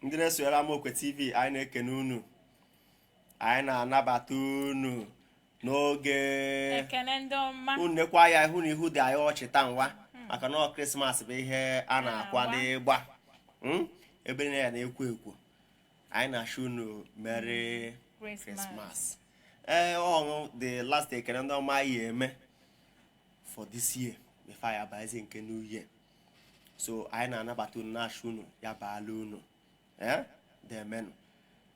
Ndị na-esonyere Amaokwe TV, anyị na-ekene unu, anyị na-anabata unu n'oge ekene ndị ọma. Unu nekwa ya, ihu na ihu dị anyị ọchị taa nwa, maka na ọ Christmas bụ ihe a na-akwado ịgba. Ebe niile ya na-ekwo ekwo. Anyị na-achọ unu Merry Christmas. Christmas. Ee, ọṅụ the last ekene ndị ọma anyị eme for this year before anyị abazie nke new year. So anyị na-anabata unu, na-achọ unu ya baala unu. Ee, demenụ.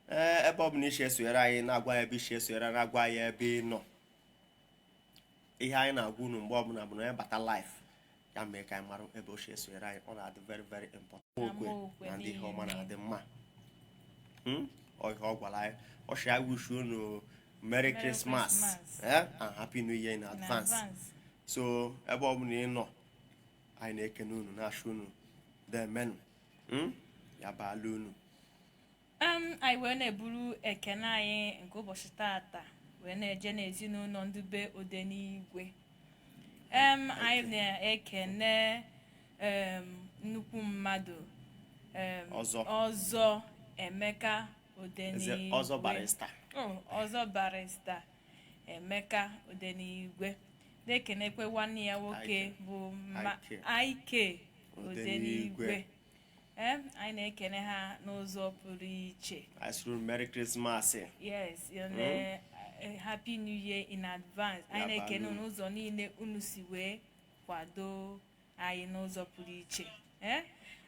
Ee, ebe ọ bụ na isi esonyere anyị, na-agwa ya ebe isi esonyere, na-agwa ya ebe ị nọ. Ihe anyị na-agwa unu mgbe ọbụla bụ na onye bata live ya, mee ka anyị mara ebe o si esonyere anyị. Ọ na-adị very, very important. Okwe Amaokwe na ndị ihe ọma niile. Na-adị mma. Ọ ihe ọ gwara anyị, ọ sị anyị wish unu Merry Merry Christmas, Christmas. And Happy New Year in in advance. Advance. So ebe ọ bụla ị nọ, anyị na-ekene unu, na-achọ unu demenụ. Ya baala unu. Anyị wee na-eburu ekene anyị nke ụbọchị tata wee na-eje n'ezinụlọ ndị be Odenigwe. Anyị na-ekene nnukwu mmadụ Ọzọ. Ọzọ Emeka Eze Odenigwe. Ọzọ Barrister. Oh, Ọzọ Barrister Emeka Odenigwe, na-ekenekwe nwanne ya nwoke Ike. bụ Ike. Ike Odenigwe. Odenigwe. Ee, anyị na-ekene ha n'ụzọ pụrụ iche. Anyị sịrị unu Merry Christmas. Yes, and Happy New Year in advance. Anyị Ya na-ekene balụ. unu n'ụzọ niile unu si wee kwado anyị n'ụzọ pụrụ iche. Ee,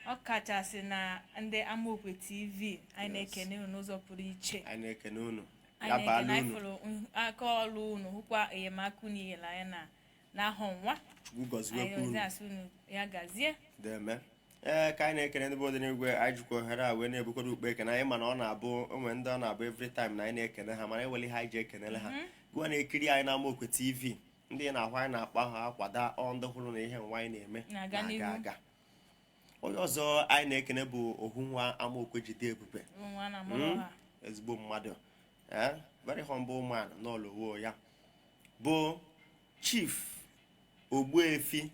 ọ kachasị na ndị Amaokwe TV, anyị na-ekene unu n'ụzọ pụrụ iche. Anyị na-ekene unu. Ya Anyị baala na-ekene anyị unu. fụrụ aka ọrụ unu, hụkwa enyemaka unu nyere anyị na n'ahọ nwa. Chukwu Anyị gọziwekwa unu. na-asị unu ya gazie. Deme. Ee, ka anyị na-ekene ndị bụ Odenigwe, anyị jikwa ohere a wee na-ebukwara ukpe ekene anyị. Mana ọ na-abụ onwe ndị ọ na-abụ every time na anyị na-ekene ha, mana ewele ihe anyị ji ekenele ha. Gụwa na-ekiri anyị n'Amaokwe TV, ndị na-ahụ anyị na-akpọ ha akwada ọ, ndị hụrụ na ihe nwa anyị na-eme na-aga n'ihu. Aga. Onye ọzọ anyị na-ekene bụ ohu nwa Amaokwe Jide Ebube. Nwa na mụrụ ha. Ezigbo mmadụ, ee, very humble man n'ọlụwo ya bụ Chief Ogbuefi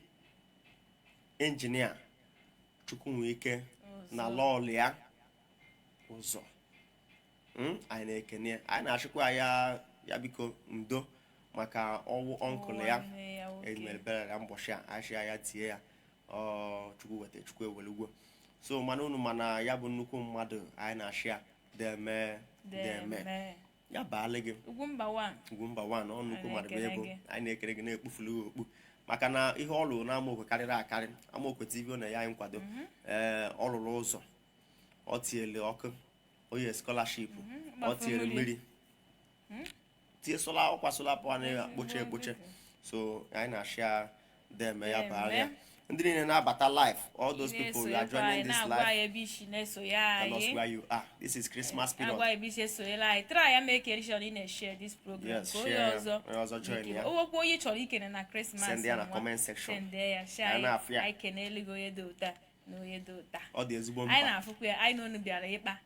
Injinia Chukwunwike na lọọlụ ya ụzọ. Anyị na-ekene ya, anyị na-achịkwa ya, ya biko ndo maka ọnwụ uncle ya. Nwanne ya nwoke. Emere bere ya mbọchị a, achị ya tie ya ọ. Chukwu weta, Chukwu ewelugwo. So mana unu mana ya bụ nnukwu mmadụ, anyị na-achị ya deme, deme. Deme. Ya baala gị. Ugwumba 1. Ugwumba 1, ọ nnukwu Anyị mmadụ bụ na-ekele ebo gị. Anyị na-ekele gị, na-ekpufulu gị okpu, maka na ihe ọ lụrụ n'Amaokwe karịrị akarị. Amaokwe TV ọ na-enye anyị nkwado. Ee, ọ lụrụ ụzọ, ọ tinyere ọkụ, o nyere scholarship, ọ Gbafu tinyere mmiri. mmiri, tie solar, ọkwa solar power na-ekpoche ekpoche. So anyị na-achị ya deme, ya baara ya. Deme. Ndị niile na-abata live, all those people you are joining this na-agwa live, anyị ebe isi na-eso ya tell us anyị. where you are. This is Christmas period. Agwa ebe isi esonyela anyị. Try ya, make sure ị na-share this program Yes, ka onye share ya. ọzọ Onye ọzọ join ya. Owekwa onye ị chọrọ ikene na Christmas Send ya na nwa, comment section. Send ya, share. Anyị Anyị na-afụ ya. anyị kenelu gị, onye dị ụta na onye dị ụta. Ọ dị ezigbo Anyị mkpa. na-afụkwa ya, anyị na unu bịara ịkpa.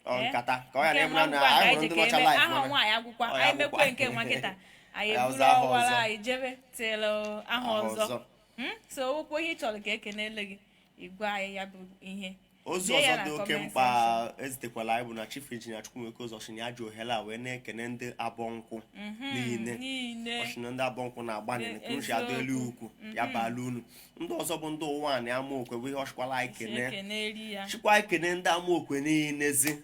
Ọ Eh? nkata ka ọ ghara Nke ịbụ na nwa ngwa anyị ka hụrụ anyị ndị ji ka nọcha eme live aha mana nwaanyị agwụkwa. Ọ ya Anyị agwụkwa. mekwe nke nwa nkịta, anyị Anyị eburu ọzọ aha ọwara ọzọ. anyị jebe tịlụ aha Aha ọzọ. ọzọ. So okwu ihe ị chọrọ ka ekenele gị, igwe anyị, ya bụ ihe. Ozi Dee ya ọzọ na dị oke comment mkpa ezitekwala anyị bụ na Chief Engineer Chukwuemeka Ụzọ sị na ya ji ohere a wee na-ekene ndị Abọnkwụ niile. Niile. Ọ sị na ndị Abọnkwụ na-agbanị ka unu si adọ elu Eziokwu. ukwu, ya baala unu. Ndị ọzọ bụ ndị ụwa na Amaokwe bụ ihe ọchịkwala anyị Si kene. ekeneri ya. Chịkwa anyị kene ndị Amaokwe niile zi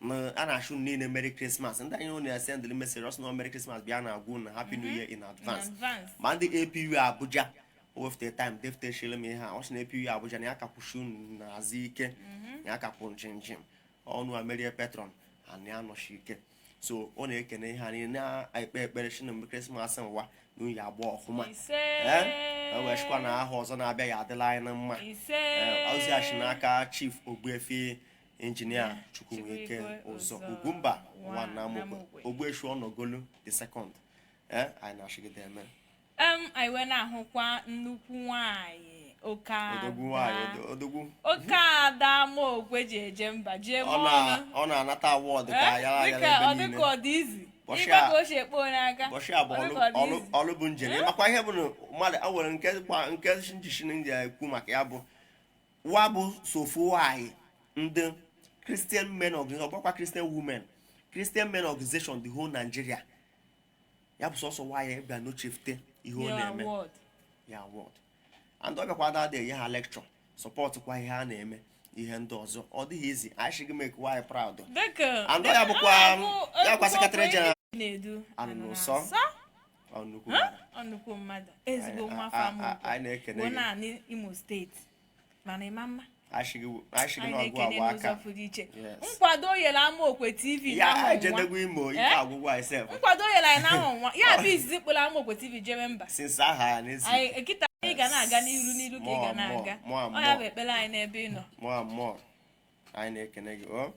na a na-achụ unu niile Merry Christmas. Ndị anyị unu na-esendịrị message, ọsị na Merry Christmas bịa na-agwa unu Happy New Year in In advance. Advance. Ma ndị APU Abuja, o wefute time defutechile m ihe a. Ọ sị na APU Abuja na ya kakwụshi unu n'azụ ike, na ya kakwụ nchimchim ọnụ amerie patron ana ya nọchi ike. So ọ na-ekene ihe a niile, na-ekpe ekpere shi na mgbe Christmas nwa na unyi agba ọfụma. Ise. Ee, e wee chịkwa na aha ọzọ na-abịa ya adịla anyị na mma. Ise. Ee, ozi a si n'aka Chief Ogbuefi Injinia Chukwuemeka Chukwuemeka Ụzọ, Ụzọ, Ugwumba Nwa nwa Namokwe, Namokwe. Ogbuefi Ọnọgolu the second. Ee, anyị na-achịgide eme. Anyị wee na-ahụkwa nnukwu nwanyị oke Odogwu nwanyị. ada. Odogwu. Oke ada Amaokwe ji eje mba jee ọ mụọ na ọnụ. Ọ na-anata award ka Eh, yara dịka yara ọ ebe dịka niile. ọ dị izi Bọchị ịgba ka o si ekpo n'aka. Bọchị a bụ Ọ ọlụ dịka ọ dị ọlụ izi. Ọlụ bụ njem ịmakwa ihe bụ na mmadụ a nwere nke nke njishi ndị ekwu maka ya bụ wa bụ sofu nwanyị ndị Christian Men Organization, ọgbakwa Christian Women, Christian Men Organization, the whole Nigeria. Ya bụ sọsọ nwaanyị bịa n'ochefute ihe ọ Your na-eme award. Ya award, and ọ bịakwa ada enye ha lecture, support kwa ihe a na-eme, ihe ndị ọzọ. Ọ dịghị izi anyị shi gị make nwaanyị proud. Dịka And ọ ya bụkwa ya bụkwa secretary general. Na-edu Anụ anụ n'ụsọ. na-asọ. Ọ nnukwu mmadụ. Ọ nnukwu mmadụ, ezigbo nwa afọ Amaokwe. Anyị na-ekene Bụ gị. naanị Imo Steeti, mana ịma mma. Anyị shi gị Anyị n'ọgụ na-ekene agwa n'ụzọ aka. pụrụ iche. Yes. Nkwado o nyere Amaokwe TV Ya n'ahọ nwa. ejedegwu Imo ike Eh? agwụgwọ anyị sef. Nkwado o nyere anyị n'ahọ nwa ya bụ izizi kpụrụ Amaokwe TV jebe mba. Since aha ya n'ezi. Anyị kịta, ị ga na-aga n'iru n'iru ka ị ga More, na-aga. more, Ọ ya bụ more. ekpere anyị n'ebe ị nọ. More and more. Anyị na-ekene gị o.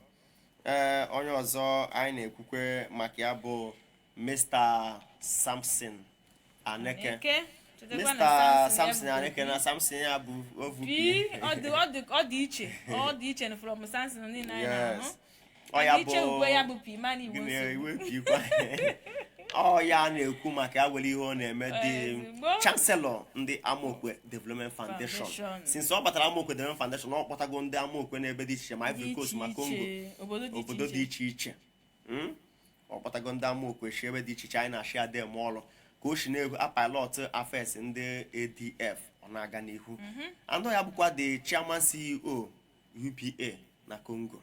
Ee, onye ọzọ anyị na-ekwukwe maka ya bụ Mr. Samson Aneke. Eke, chetakwa na Mr. Samson Samson ya bụ Aneke na Samson ya bụ OVP. P, ọ dị iche, ọ dị iche from Samson niile anyị na-ahụ. Yes. Ọ ya Mana iche bụ ukwe ya bụ P mana iwe gịnị nsogbu. iwe pikwa. Ọ ya na-ekwu maka ya were ihe ọ na-eme dị Ezigbo. chancellor ndị Amaokwe Development Foundation. Foundation. Since ọ batara Amaokwe Development Foundation, ọ kpọtago ndị Amaokwe n'ebe dị iche iche, ma Dị Ivory Coast, iche ma Congo, iche, obodo dị obodo iche dị iche. iche iche. Ọ kpọtago ndị Amaokwe si ebe dị iche iche. Anyị na-achị adem ọrụ ka o si na-apilot affairs ndị ADF, ọ na-aga n'ihu. Andụ ya bụkwa the chairman CEO UPA na Congo.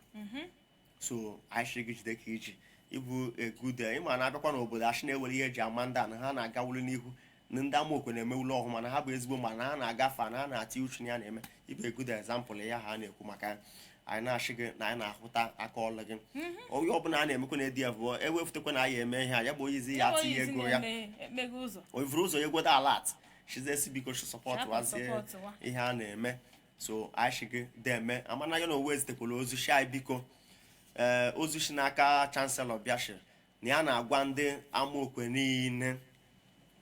So anyị sị gị jide ka iji ịbụ egude ịma na-abịakwa n'obodo achị na-ewere ihe eji ama ndị a na ha na-agawulu n'ihu, na ndị Amaokwe na-emewulu ọhụụ, mana ha bụ ezigbo, ma na ha na-agafe, na ha na-ati uchu na ya na-eme ịbụ a good example ya ha na-ekwu maka ya. Anyị na-achị gị na anyị na-ahụta aka ọlụ gị. Onye ọbụla a na-emekwa na ADF bụ ewefụtakwa na anyị eme ihe a, ya bụ onye izi ya Ya bụ atinye onye isi ego ya. na-eme ekpego ụzọ. O vuru ụzọ ya egweta alert chizesi, biko support Chapụ wazie support wa. ihe a na-eme. So anyị shi gị deme amana ya na owe zitekwala ozu shi anyị, biko. Ee, ozu shi n'aka chancellor bịashi na ya na-agwa ndị Amaokwe niile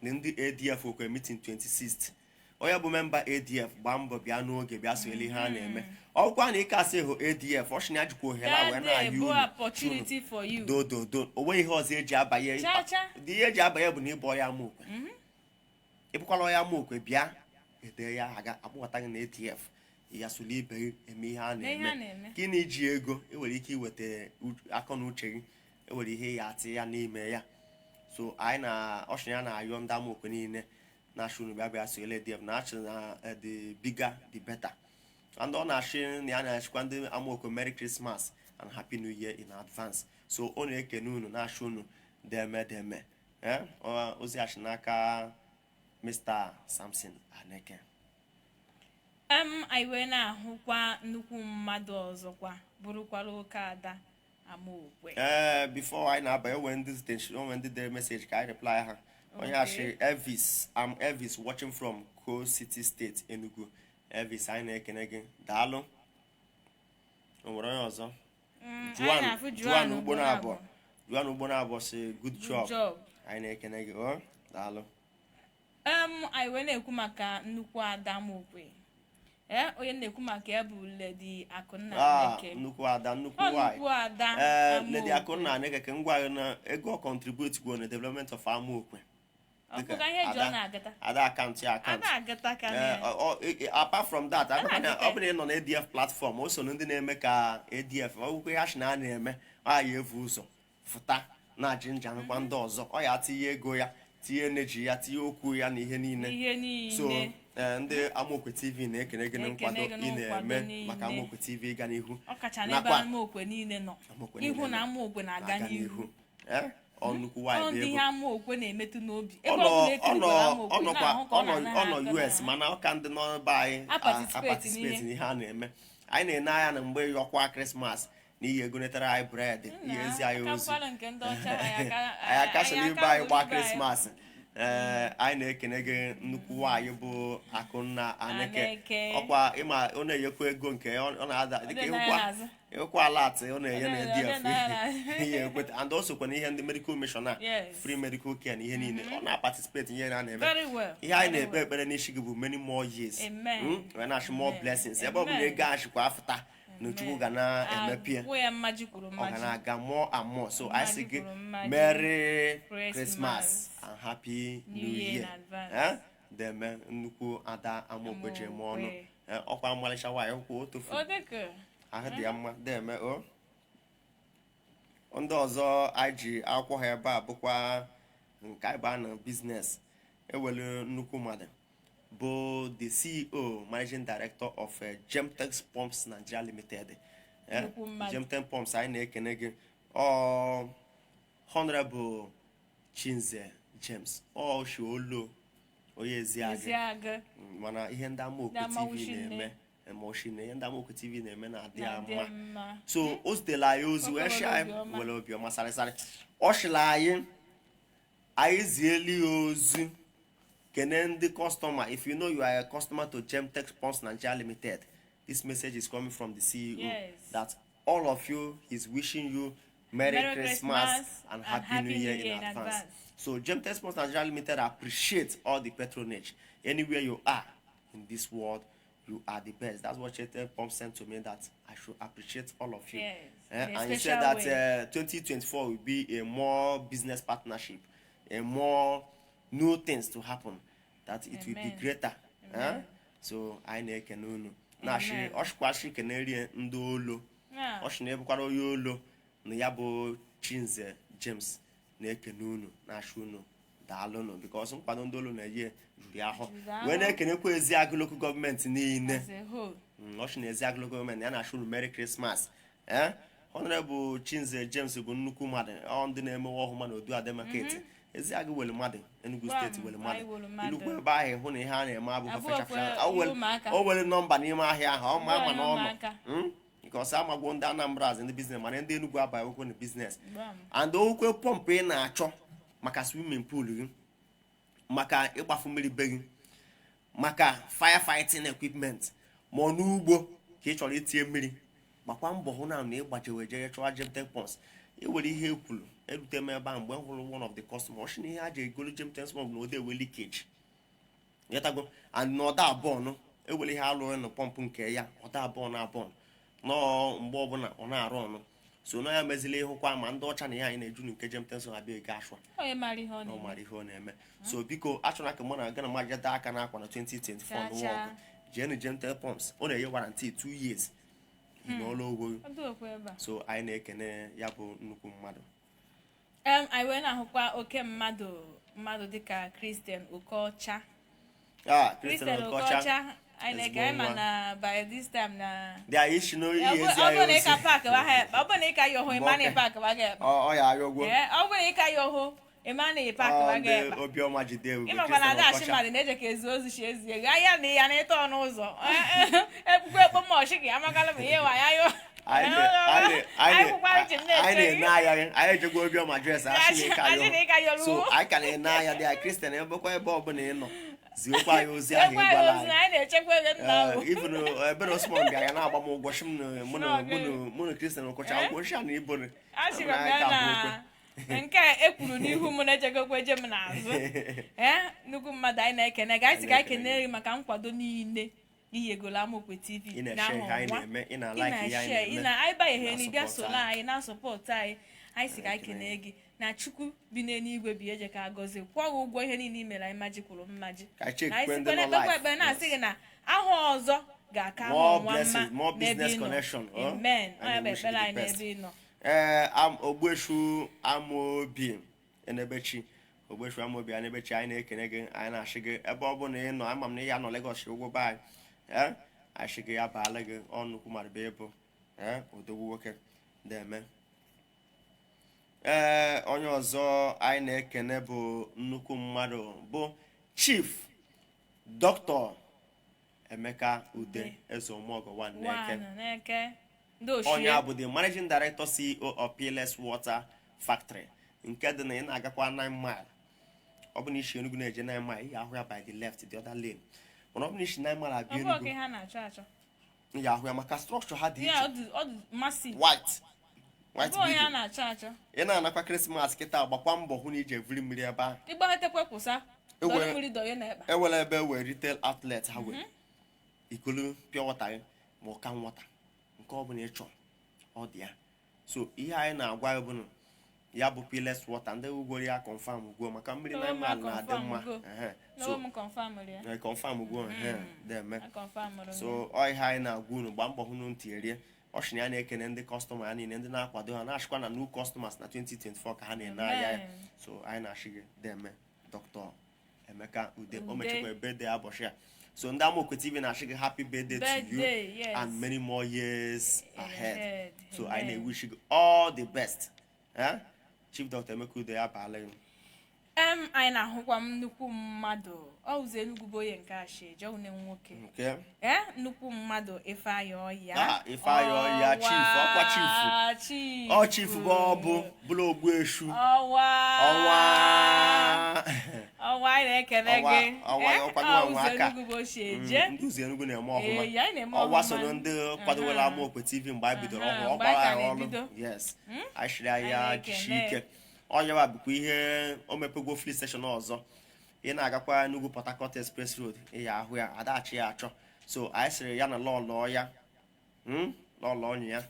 na ndị ADF okwe meeting 26th. Onye bụ member ADF, gbaa mbọ bịa n'oge, bịa sonyere ihe a na-eme. Ọkwa na ike asị hụ ADF, ọ sị na ya jikwa ohere a wee That day na-ayọ bụ unu opportunity for you. Dododo, o nweghị ihe ọzọ eji abanye. Cha cha. Dị ihe eji abanye bụ na ịbụ ọya Amaokwe. Ịbụkwala ọya Amaokwe, bịa ede ya aga akpọkọta gị na ADF, ya sụlụ ibe gị eme ihe a Mee ihe a na-eme. na-eme. Gịnị iji ego enwere ike iweta akọ na uche gị, enwere ihe ya atị ya n'ime ya. So anyị na ọchị ya na-ayọ ndị Amaokwe niile na-achị unu bịa sonyere ADF, na-achị na the bigger the better. And ọ na-achị na ya na-achịkwa ndị Amaokwe Merry Christmas and Happy New Year in advance. So ọ na-ekene unu, na-achị unu deme deme. Eh, ozi achị n'aka Mr. Samson Aneke. Anyị wee na-ahụkwa nnukwu mmadụ ọzọkwa, bụrụkwara oke ada Amaokwe. Ee, before anyị na-abanye, onwe ndị dere message ka anyị reply ha. Onye achị Elvis, I'm Elvis watching from Coal City State, Enugu. Elvis, anyị na-ekene gị, daalụ. O nwere onye ọzọ? Anyị Juan na-afụ Juan Juan ugbo na-abụọ, Juan ugbo na-abụọ si good Good job. job. Anyị na-ekene gị o, daalụ. Anyị wee na-ekwu maka nnukwu ada Amaokwe. Ee, onye na-ekwu maka ya bụ Lady Akụnna Aneke. Nnukwu ada, nnukwu Ọ nwanyị. nnukwu ada Ee, Amaokwe. Lady Akụnna Aneke, ka m gwa gị na ego ọ contribute gwuo na development of Amaokwe. Ọ bụga ihe eji ọ na-agata. Ada akaụntụ ya akaụntụ. Ada agata ka Ee, apart from that, abịakwa na-agata. ọ bụrụ na ị nọ na ADF platform, o so na ndị na-eme ka ADF ọgwụkwọ ihe achị na a na-eme, ọ ya evu ụzọ fụta na-ajị nja nkwa ndị ọzọ. Ọ ya tinye ego ya, tinye energy ya, tinye okwu ya na ihe niile. Ihe So niile. ee, ndị Amaokwe TV na-ekene gị na Na-ekene nkwado gị ị n'nkwado na-eme niile. maka Amaokwe TV ịga n'ihu. Ọ kacha n'ebe Nakwa Amaokwe niile nọ. Amaokwe niile Ihu na nọ. Amaokwe na-aga n'ihu. Ee, ọ nnukwu Ọ nwaanyị bụ ndị ego. ihe Amaokwe na-emetụ n'obi, Ọ ebe nọ ọ bụla ọ etirikwara nọ Amaokwe ọ nọkwa na-ahụ ka ọ ọ nọ na-anaghị ọ nọ aka US na- mana ọ ka ndị nọ be anyị A participate a-participate n'ihe. n'ihe a na-eme. Anyị na-ene anya na mgbe yọkwa Krismas na ihe egonetara anyị bread, ihe ezi anyị ozi. Akakwalụ nke ndị ọcha anyị anyị aka so anyị n'ibe anyị gbaa aka bụrụ ibe anyị. Krismas. Ee, anyị na-ekene gị, nnukwu nwaanyị bụ Akụnna Aneke. Aneke. Ọkwa ịma ọ na-enyekwa ego nke ya, ọ na-ada dịka Ọ dị ịhụkwa n'anya n'azụ. ịhụkwa alert ọ na-enye na Ọ dị ADF n'anya. ihe ekweta. And o sokwa na ihe ndị medical mission a, Yes. free medical care na ihe niile, ọ na-participate ihe na na-eme. Very well. Ihe anyị Very na-ekpe well. ekpere n'isi gị bụ many more years. Amen. Wee na-achị more Amen. blessings ebe ọ bụla Amen. ego achịkwa afụta na Chukwu ga na-emepe ya. Agwụ ya mmaji kwuru Ọ ga mmaji. na-aga more and more. So anyị sị Mmaji gị kwuru mmaji. Merry Christmas. Christmas and Happy New New Year Year in advance. Eh? Deme nnukwu ada Amaokwe ji eme ọnụ. Amaokwe. Eh, ọkwa mmalịcha nwaanyị, ọkwa o tofuru. Ọ dịka Ahụ dị ya mma, deme o. Ndị ọzọ anyị ji akwụkwọ ha ebe a bụkwa nke anyị baa na business. Ewelu nnukwu mmadụ bụ the CEO, Managing Director of Gemtex Pumps Nigeria Limited. Nnukwu mmadụ. Gemtex Pumps, anyị na-ekene gị. Ọ Honorable Chinze James Oshiolo, onye Eziagụ. Eziagụ. Mana ihe ndị Amaokwe Ndị TV Amawuchi nne. na-eme, emotion, ihe ndị Amaokwe TV na-eme na-adị ya Na-adị mma. mma. So o zitere anyị ozi wee Nwoke sị nwere anyị obiọma. nwere obiọma sarịsarị. Ọ sịrị anyị anyị zieli ya ozi kene ndị customer. If you know you are a customer to Gemtex Pumps Nigeria Limited, this message is coming from the CEO that all of you, he's wishing you Merry, Merry Christmas, Christmas and Happy New Year in advance. So Gemtex Pumps Nigeria Limited appreciates all the patronage. Anywhere you are in this world, you are the best. That's what Gemtex Pumps sent to me, that I should appreciate all of you. Yes, in a And he said special that way. 2024 will be a more business partnership, a more new things to happen, that it will be Amen. greater. Eh? Amen. So anyị na-ekene unu. Na-achị Amen. ọchịkwachi kenerie ndị olo. Ọ sị na ebukwara onye olo na ya bụ Chinze James na-ekene unu, na-achị unu daalụnụ, because nkwado ndị olo na-enye juru ya ahụ. Juru ahụ. Wee na-ekenekwa Eziagụ local government niile. As a whole. Ọ sị na Eziagụ local government ya na-achị unu Merry Christmas. Ee, Honorable Chinze James bụ nnukwu mmadụ, ọ ndị na-emewe ọhụma na Odu Market. Eziagụ were mmadụ, Enugu Gwam, Steeti were mmadụ. anyị were mmadụ. Ilukwu ebe ahụ ịhụ na ihe a na-eme abụghị Abụghị fecha fecha. kwa O ihe ụmụaka. O were nọmba n'ime ahịa ahụ, ọ ma ama Abụghị na ọ nọ. ụmụaka. Because amagwo ndị Anambra azị ndị business, mana ndị Enugu abaghịkwo na business. Gbam. And okwe pọmpụ ị na-achọ maka swimming pool gị, maka ịgbafu mmiri be gị, maka firefighting equipment, ma ọ n'ugbo ka ị chọrọ itinye mmiri, gbakwa mbọ hụ na ịgbajewe jee chọwa Gemtex Pumps. Ewere ihe ekwuru erute m ebe ahụ mgbe m hụrụ one of the customer, ọ sị na ihe a ji egolu Gemtex Pumps na ode ewe leakage nyetago and na ọda abụọ nụ ewere ihe alụrụ na pọmpụ nke ya, ọda abụọ na abụọ nọọ mgbe ọbụla ọ na-arụ ọnụ. So na ya mezili ịhụkwa ma ndị ọcha na ihe anyị na-eju nke Gemtex abịa ego ashwa. Onye mara ihe ọ Na ọ na-eme. mara ihe ọ na-eme. So biko, achọrọ ka mụ na gị na mmadụ jede aka n'akwa na 2024 n'ụwa Chacha. ọgụ. Jeenu Gemtex Pumps, ọ na-enye warranty 2 years n'ọlụ ogbo. Ọ dịghịkwa ebe a. So anyị na-ekene ya bụ nnukwu mmadụ. Anyị wee na-ahụkwa oke mmadụ dịka Christian Okocha. Ah, Christian Christian Okocha. Okocha, anyị na-eke anyị Ezigbo ma nwa. na by this time na Dị anyị si n'oyi ọ ezi bụrụ anyị na ịka ozi. paakị wa ha ekpa, ọ bụrụ na ịka ya ohu ịma na Mgbe ịpaakị wa ga-ekpa. Ọ ya arịọ ụgwọ. Ee, ọ bụrụ na ịka ya ohu ịma na ịpaakị wa Ọ ndị ga-ekpa. obiọma jide ebube. Ịmakwa na Christian adachi Okocha. mmadụ na-eje ka ezu ozu chi ezi ego ahịa na ya na-ịta ọnụ ụzọ ekpukwe ekpo ma ọchị gị amakala m ihe wa ya yo. Anyị na- anyị Anyị kwụkwara njem anyị na-eche na-ene anya gị. Anyị ejegwa obiọma dres asị na ịka Asị na ịka ya yọrọ. so anyị ka na-ene anya dị ya. Christian, ebekwa ebe ọbụla ị nọ, ziokwa anyị ozi ahụ ị Ekwe anyị gwara ozi anyị. na anyị na-echekwa ego nna ahụ. Even ebere Osman bịara ya na-agba m ụgwọ shi m na mụ na N'ọgụ. mụ na Christian Okocha ụgwọ shi a na ibone. A sịrị m ya na nke a ekwuru n'ihu m na-echekwa eje m n'azụ. Ee, nnukwu mmadụ, anyị na-ekene gị. Anyị sị ka anyị kene gị maka nkwado niile iyegolo Amaokwe TV. Ị na-eshare ihe anyị na-eme, ị na-like ihe anyị na-eme, na anyị banyeghe na ịbịa na-support soro anyị. anyị na-asọpọtụ anyị. Anyị sị ka anyị kene gị na Chukwu bi n'eluigwe bi eje ka agọzie kwụọ gị ụgwọ ihe niile i mere anyị mmaji kwuru mmaji. Ka anyị Na anyị chekwe ndị sikwa nọ na-ekpekwa live. ekpere na-asị gị na aha ọzọ ga-aka aha More ọnwa mma blessings, more n'ebe business ị nọ. connection, oh? Amen. And Ọ ya bụ we wish you ekpere the anyị best. n'ebe ị nọ. Ee, Ogbuechu Amaobi Enebechi, Ogbuechu Amaobi Enebechi, anyị na-ekene gị. Anyị na-achị gị ebe ọ bụ na ị nọ. Ama m na ị ya nọ Lagos ụgwọ be anyị. Ee, achị gị ya baala gị ọ nnukwu mmadụ bụ ịbụ. Ee, odogwu nwoke na-eme. Ee, onye ọzọ anyị na-ekene bụ nnukwu mmadụ bụ Chief Dr. Emeka Ude Eze Omeọgọ one n'Eke. One n'Eke ndị Onye ochie. a bụ the Managing Director, CEO of PLS Water Factory nke dị na ị na-agakwa 9 Mile. Ọ bụ na isi Enugu na-eje 9 Mile, ị ga-ahụ ya by the left, the other lane. Mana ọ bụ na isi 9 Mile Ọ abịa bụ Enugu, oke ha na-achọ achọ. Ị ga-ahụ ya maka structure ha dị Ya iche. ọ dị massive. White Ọ white bụ onye a building. na-achọ achọ. Ị na-anakwa Krismas kịta, gbakwa mbọ hụ na iji evuri mmiri ebe ahụ. Ịgbaghọtekwe kwụsa dọrọ mmiri dọnye n'ekpa. Ewere ebe wee retail outlet ha were ikolu pure water gị ma ọ can water nke ọ bụla ị chọrọ, ọ dị ya. So ihe anyị na-agwa gị bụ na ya bụ Peerless Water, ndị ugworo ya confirm ugwo maka mmiri N'onwe na m mile na-adị confirm mma. ugo. Ehe. So N'onwe m confirm ya. Confirm ugwo, ehe, deme. A confirm ya. So ọ ihe anyị na-agwa unu, gbaa mbọ hụ na ntị erie. Ọ sị na ya na-ekene ndị customer ya niile, ndị na-akwado ha, na-achịkwa na new customers na 2024 ka ha na-ene ahịa ya. Amen. So anyị na-achị gị, deme Dr. Emeka Ude. O Ude. mechakwa birthday ụbọchị ya. So ndị Amaokwe TV na-achị gị happy birthday to you Birthday, yes. and many more years ahead. Ahead. So anyị Amen. na-ewish gị all the best, eh? Chief Dr. Emeka Ude, ya baala gị. Anyị na-ahụkwa m nnukwu mmadụ, ọ ụzọ Enugwu bụ onye nke ashị jọune nwoke. Nke Nnukwu mmadụ Ifeanyị Ọya. Ah, Ifeanyị Ọya, chief, ọkwa chief. Chief. Ọ chief bụ, ọ bụ bụrụ ogbueshu. Ọwa. Ọnwa. Ọnwa, anyị na-ekele Ọnwa, gị. ọnwa, ọkwa gị Ọ nwa ụzọ aka. Enugwu bụ ochie eje. Ndị ụzọ Enugu na-eme ọfụma. Ee, anyị na-eme Ọwa ọfụma. so na ndị kwadowere Amaokwe TV mgbe anyị bidoro ọhụrụ. Ọ Mgbe anyị gbara ka anyị ọrụ. na-ebido. Yes, anyị chịrị anyị ya Anyị jishi na-ekele. ike. Ọnyawa bụkwa ihe o mepegwo filling station ọzọ. Ị na-agakwa Enugu Port Harcourt Express Road, ị ya ahụ ya, adachi ya achọ. So anyị sịrị ya na lọlọ ya, lọlọ ọnyị ya,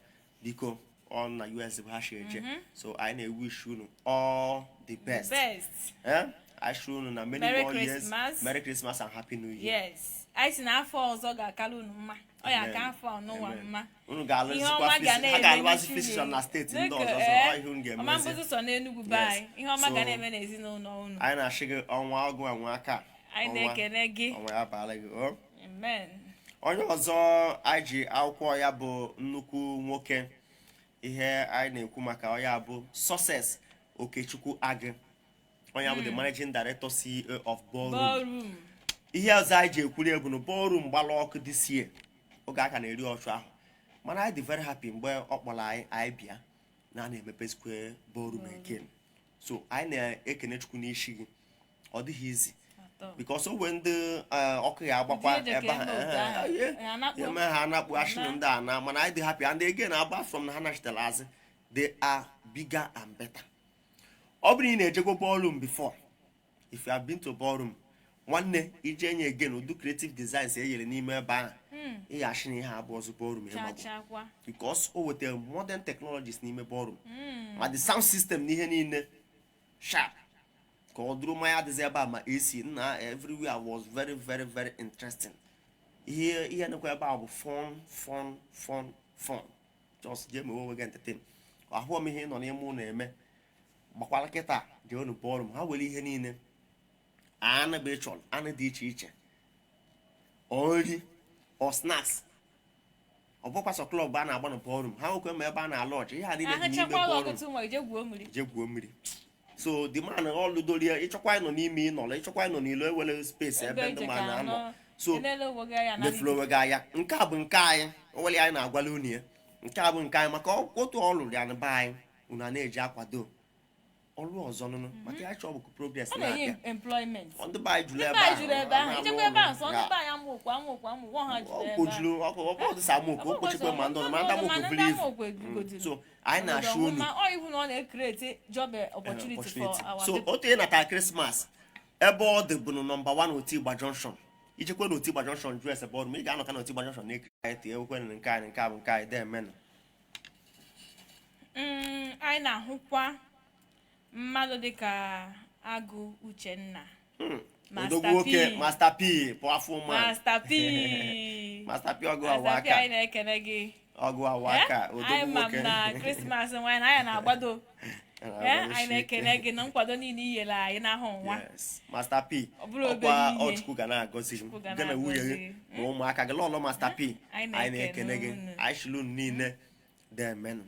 biko, ọ na US bụ ha si eje. So anyị na-ewish unu all the best. Best. Eh? Anyị sịrị unu na many Merry more years. Christmas. Merry Christmas and Happy New Year. Yes, anyị si na afọ ọzọ ga-akara unu mma, ọ ya ka Amen. afọ ọnụnwa Amen. mma. Unu Ihe ga-alụzikwa ọma ga ha na-eme ga-alụwazi n'isi filling station gị. na steeti ndị Dịka, ọzọ, so ọ ihe unu ọma ga-emezi. mbụzi sọ n'Enugwu be Yes. anyị, ihe ọma So, ga na-eme n'ezinụlọ unu. Anyị na-achị gị ọnwa ọgụ anwa aka. Anyị Ọnwa- na-ekene gị. Ọnwa, ya baala gị o. Amen. Onye ọzọ anyị ji akwụkwọ ya bụ nnukwu nwoke. Ihe anyị na-ekwu maka ya bụ Success Okechukwu Agụ, onye bụ the managing director, CEO of Ballroom. Ballroom. Ihe ọzọ anyị ji ekwuri bụ na Ballroom gbara ọkụ this year, oge aka na-eri ọchụ ahụ, mana anyị dị very happy mgbe ọ kpọrọ anyị, anyị bịa na a na-emepezikwe Ballroom again. So anyị na-ekene Chukwu n'isi gị. Ọ dịghị izi Atọ. because o nwee ndị ọkụ ya agbakwa Ndị ejeke ebe eme otu ahụ. ahụ Ha anakpu. eme ha anakpu ashịnụ ndị a na, mana anyị dị happy. And again, apart from na ha nachitere azị, they are bigger and better. Ọ bụrụ na ị na-ejegwo Ballroom before, if you have been to Ballroom, nwanne, ije nye again ụdị creative designs e nyere n'ime ebe ahụ, ị ga-achị na ihe abụ ọzọ Ballroom ịgbagwo Chachakwa. because o wetara modern technologies n'ime Ballroom, ma the sound system na ihe niile sharp ka ọ dụrụ mmanya adịghị ebe a, ma AC nna, everywhere was very very very interesting. Ihe nịkwa ebe a bụ fun, fun, fun, fun. Just jee mewe onwe gị entertain. Ahụọ m ihe ị nọ n'ime ụlọ eme gbakwara kịta. Jee ballroom, ha were ihe niile anụ bụ ịchọrọ, anụ dị iche iche, ọ nri, ọ snacks. Ọ bụkwa sọ club a na-agba na ballroom, ha nwekwa ma ebe a na-alụ ọchị. Ihe a niile dị n'ime Ahụchakwa ballroom. ọkụtụ nwa ije gwuo mmiri. Je gwuo mmiri. So the man ọlụdorie, ịchọkwa ịnọ n'ime ịnọrọ, ịchọkwa ịnọ n'ilo, ewere space ebe ndị mmadụ na-anọ. So elele onwe gị anya na mefuru onwe gị anya. Nke a bụ nke anyị, o nwere anyị na-agwala unu ya. Nke a bụ nke anyị maka otu ọ lụrụ ya na be anyị, unu a na-eji akwado ọrụ ọzọ nụnụ maka ya chọọ bụ progress Ọ na-enye na-abịa. employment. Ndị be anyị juru Ndị ebe be anyị juru ebe ahụ. ahụ. Ijekwa ebe ahụ sọ ndị be anyị, amaokwu, amaokwu, amaokwu ha juru ebe ahụ. Okpojuru ọkụ ọdịsa amaokwu okpochikwe, ma ndị ọzọ, ma ndị amaokwu Mana buru ndị ibu. amaokwu ebugodiri. So anyị na-achụ unu Ma ọ ihu na ọ na-ecreate job opportunity for our So people. otu ị natara Christmas, ebe ọ dị bụ na nọmba 1 Otigba Junction. Ijekwe na Otigba Junction jụ ese bọọlụ, ma ị ga-anọ ka na Otigba Junction na-ekiri anyị tie ekwe na nke anyị. Nke a bụ nke anyị, deemenụ. Anyị na-ahụkwa mmadụ dịka Agụ Uchenna. Master Odogwu nwoke. P. Master P, powerful man. Master P. Master P, ọgụ awa Master P, aka. anyị na-ekene gị. Ọgụ awa aka. Anyị Odogwu ma m nwoke. na Christmas nwaanyị na anyị na-agbado. Anyị na-ekene gị na nkwado niile i nyere anyị n'ahụ nwa. Yes, Master P. Ọ bụrụ obere Ọkwa ihe. Ọchukwu ga na-agọzi gị. Chukwu ga Gị na nwunye gị na-agọzi. ma ụmụaka gị, lọlọ Master P. Anyị Anyị na-ekene gị. unu. Anyị chịrị unu niile, deemenụ.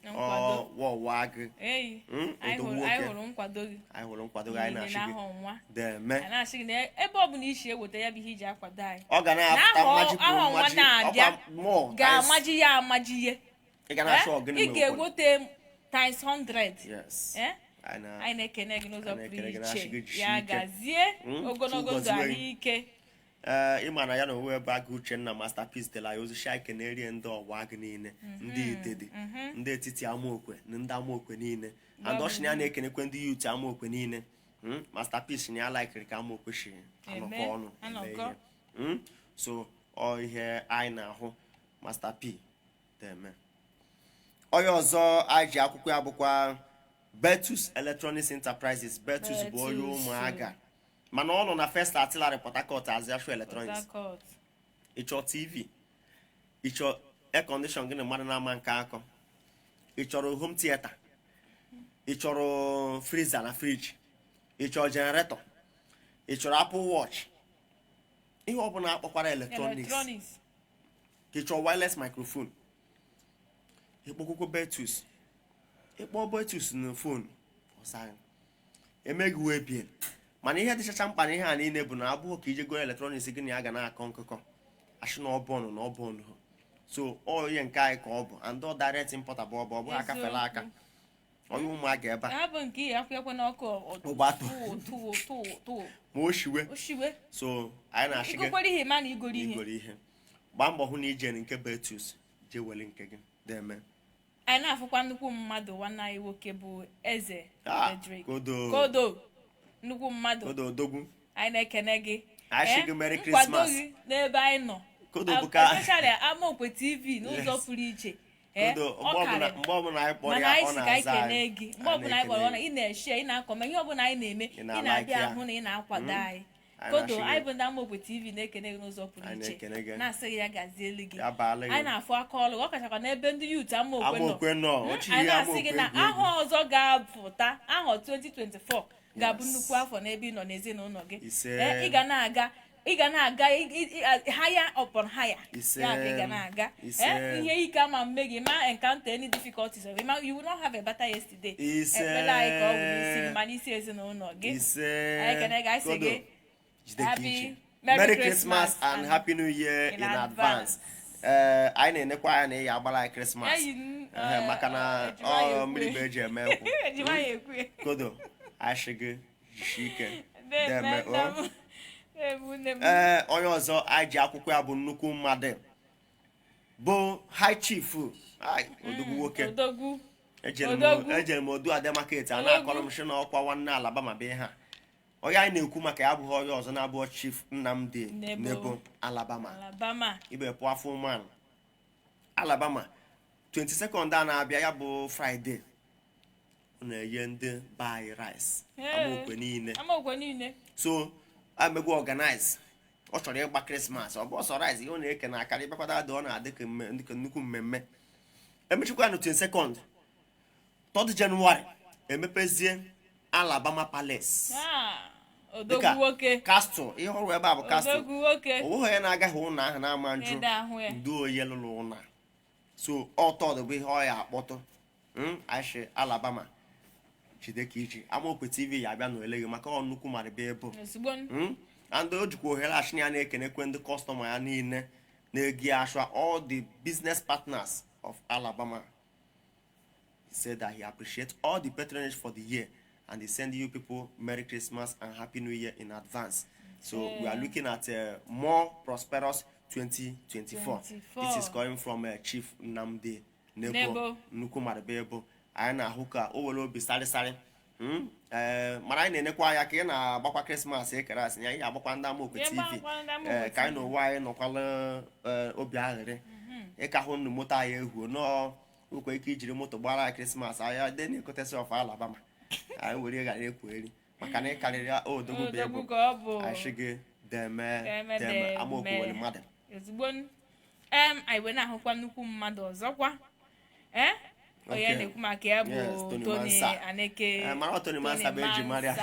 Nkwado. Ọwọwa gị. Eyi, anyị Odogwu hụrụ anyị nwoke. hụrụ nkwado gị Anyị hụrụ nkwado gị, anyị niile na-achị gị n'ahụ nwa. deeme. Anyị na-asị gị na ebe ọ bụla isi eweta ya bụ ihe iji akwado anyị Ọ ga na-apụta Na mmaji kwuru ahọ nwa mmaji na-abịa ọkwa more times- ga-amaji ya amaji ihe. Ị ga na-achọ ọgịnị Ị mere. ga-egote times 100. Yes. Anyị Anyị na-ekene gị n'ụzọ Anyị pụrụ na-ekene gị, na-asị gị iche. jisie Ya ike. gazie, ogologo ndụ, Chukwu gọzie gị. ahụike. Ee, ịma na ya na onwe ebe Agụ Uchenna Master P zitere anyị ozi shi anyị kenerie ndị ọwa gị niile, ndị Itedi, ndị etiti Amaokwe na ndị Amaokwe niile. And ọ sị na ya na-ekenekwe ndị youth Amaokwe niile. Master P sị na ya laikiri ka Amaokwe si anọkọ Eme, ọnụ eme anọkọ. ihe. So ọ ihe anyị na-ahụ Master P na-eme. Onye ọzọ anyị ji akwụkwọ ya bụkwa Betus Electronics Enterprises. Betus bụ onye Betus. ụmụaka, mana ọ nọ na First Artillery, Port Harcourt, Aziashu Port Electronics. Harcourt. Ịchọ TV, ịchọ Air condition gị na mmadụ na-ama nke akọ. Ị chọrọ home theater, ị chọrọ freezer na fridge, ị chọrọ generator, ị chọrọ Apple Watch, ihe ọbụla akpọkwara electronics, electronics, ka ị chọrọ wireless microphone, ịkpọkwukwo Betus. Ịkpọ Betus na phone, ọsa emeghị wee bie. Mana ihe dịchacha mkpa na ihe a niile bụ na abụghị ka ije goro electronics gị na ya ga na-akọ nkụkọ ashị na ọbọnụ na ọbọnụ. So ọ ihe nke anyị ka ọ bụ, and ọ direct importer bụ ọ bụ ọ bụghị aka fere aka onye ụmụaka ebe a. Ya bụ nke ihe akwụkwọ n'ọkụ. Ụgbatụ. Tụụ tụụ tụụ. Ma o shiwe. Oshiwe. So anyị na-achị gị igokwere ihe ma na igoro ihe. Igoro ihe, gbaa mbọ hụ na ije nke Betus jee were nke gị deme. Anyị na-afụkwa nnukwu mmadụ, nwanne anyị nwoke bụ Eze Ah, Frederick. Kodo. Kodo, nnukwu mmadụ. Kodo odogwu. Anyị na-ekene gị. Anyị sị gị Merry nkwado Christmas. gị n'ebe anyị nọ. Kodo bụ ka- Especially Amaokwe TV n'ụzọ pụrụ iche. Kodo, ọ mgbe ọbụla karịrị. mgbe ọbụla anyị kpọrọ Mana ya, anyị ọ si ka anyị na-aza kene anyị. gị mgbe ọbụla anyị kpọrọ, ọ na ị na-eshe, ị na-akọma ihe ọbụla anyị na-eme, Ị ị na-alike na-abịa ya. ahụ na ị na-akwado anyị. Anyị Kodo, na-asị gị- anyị bụ ndị Amaokwe TV na-ekene gị n'ụzọ pụrụ Anyị iche, na-ekene gị. na-asị gị ya gazielu gị. Ya baala gị. Anyị na-afụ aka ọlụ, ọ kachakwa n'ebe ndị youth Amaokwe nọ. Amaokwe nọ. Ochi Anyị ihe na-asị gị Amaokwe na egwu egwu. aha ọzọ ga-apụta, ahọ 2024 ga-abụ Yes. nnukwu afọ n'ebe ị nọ n'ezinụlọ gị. Ise. Ị ga na-aga higher upon higher. Ise. Ya ka ị ga na-aga. Ise. Ihe ike ama mme gị ma encounter any difficulties, you will not have a better yesterday. Ise. Ekpere anyị ka ọ bụ n'isi gị ma n'isi ezinụlọ gị. Ise. Anyị ekene gị, anyị sị Kodo, gị jide ka happy iji. Merry Merry Christmas Christmas and and Happy New Year in in advance. advance. Ee, anyị na-enekwa anya na ị ya agbara anyị Christmas. Eyi m, Ehe, maka na ejima ya ọ ekwe. mmiri bụ eji eme nkwụ. Ejima ya ekwe. Kodo, anyị sị gị jisie ike. Deme, Deme, nna o. m. Ebu nne m. Ee, onye ọzọ anyị ji akwụkwọ ya bụ nnukwu mmadụ bụ High Chief. Ai, odogwu nwoke. Odogwu. Ejere m Odogwu. ejere m odu ade market a Odogwu. na-akọrọ m sị na ọkwa nwanne Alabama bụ ihe a. Onye anyị na-ekwu maka ya abụghị onye ọzọ na-abụọ Chief Nnamdi Nebo. Nebo Alabama. Alabama. Ibe pụọ afọ man Alabama 22nd a na-abịa, ya bụ Friday, ọ na-enye ndị be anyị rice. Hey. Amaokwe niile. Amaokwe niile. So amegwu organize, ọ chọrọ ịgba Christmas, ọ bụ ọsọ rice ihe ọ na-eke na akara ịbịakwata dị, ọ na-adị ka dị ka nnukwu mmemme. Emechikwa na 22nd, 3rd January, emepezie Alabama Palace. Ah, odogwu Dịka nwoke. Castle, ihe ọrụ ebe a bụ castle. Odogwu nwoke. Onweghị onye na-agaghị ụlọ ahụ na-ama njụ Ịda ahụ ya. ndị onye lụrụ ụlọ. So ọtọdụ bụ ihe ọ ya akpọtụ. Ashi Alabama, jide ka iji. Amaokwe TV ya abịa n'ole gị maka ọ nnukwu mmadụ bịa ebe. Ozugbo. And o jikwa ohere achị ya na-ekenekwe ndị customer ya niile na-egi ashwa, all the business partners of Alabama. He said that he appreciates all the patronage for the year and he send you people Merry Christmas and Happy New Year in advance. So we are looking at a more prosperous 2024. This is 24. coming from Chief Nnamdi Nebo. Nebo. Nnukwu mmadụ bụ ebo anyị na-ahụ ka o were obi sarịsarị. Ee, mana anyị na-enekwa anya ka ị na-agbakwa Christmas ekere asị ya, anyị agbakwa ndị Amaokwe Ị TV. gbakwa ndị Amaokwe Ee, ka anyị TV. na ụwa anyị nọkwala, ee, obi aghịrị ịka hụ nnu moto anyị ehuo nọọ nwekwa ike ijiri moto gbara anyị Christmas anyị dị na-ekotesi ọfa Alabama anyị were ghara ekwu eri maka na ị karịrị odogwu bụ Odogwu ebo. ka ọ bụ. Anyị sị gị deme. Deme, deme. deme. Amaokwe nwere mmadụ. Ozugbo anyị wee na-ahụkwa nnukwu mmadụ ọzọkwa, ee, onye na-ekwu maka ya bụ Yes, Tony Tony Mansa. Aneke. Eh, mara ọ Tony Mansa bụ eji mara ya.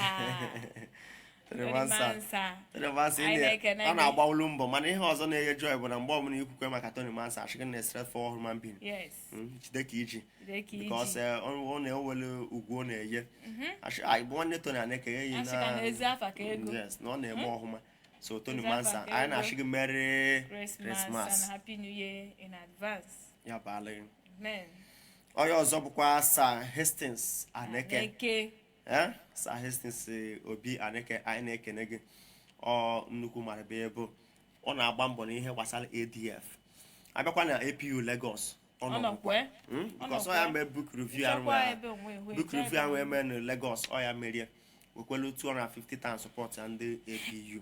Tony Tony Mansa. Mansa. Tony Mansa, Anyị na-ekene ọ gị. na-agbawulu mbọ, mana ihe ọzọ na-enye joy bụ na mgbe ọbụla ikwukwe maka Tony Mansa, achịghị na straightforward human being. Jide ka iji. Jide ka iji. Because ọ na-ewere ugwu ọ na-enye. Anyị bụ nwanne Tony Aneke ya yi. Asị ka na ezi afa ka ego. Yes, na ọ na-eme ọhụma. So Tony Ezi afa Mansa, ka anyị ego. na-achị gị Merry Christmas Christmas. and Happy New Year in advance. Ya baala gị. Amen. Onye ọzọ bụkwa Sir Hastings Aneke. Aneke. Eh? Sir Hastings Obi Aneke, anyị na-ekene gị. Ọ nnukwu mara bụ ebe ọ na-agba mbọ n'ihe gbasara ADF, abịakwa na APU Lagos, ọ Ọ nọ. nọkwa. Because Ọ ọ ya nọkwa. mee book review ahụ Ịchọkwa ebe onwe ehu, book ịchọ review ebe ahụ eme na Lagos, ọ ya merie wekwelu 250 times support ya ndị APU.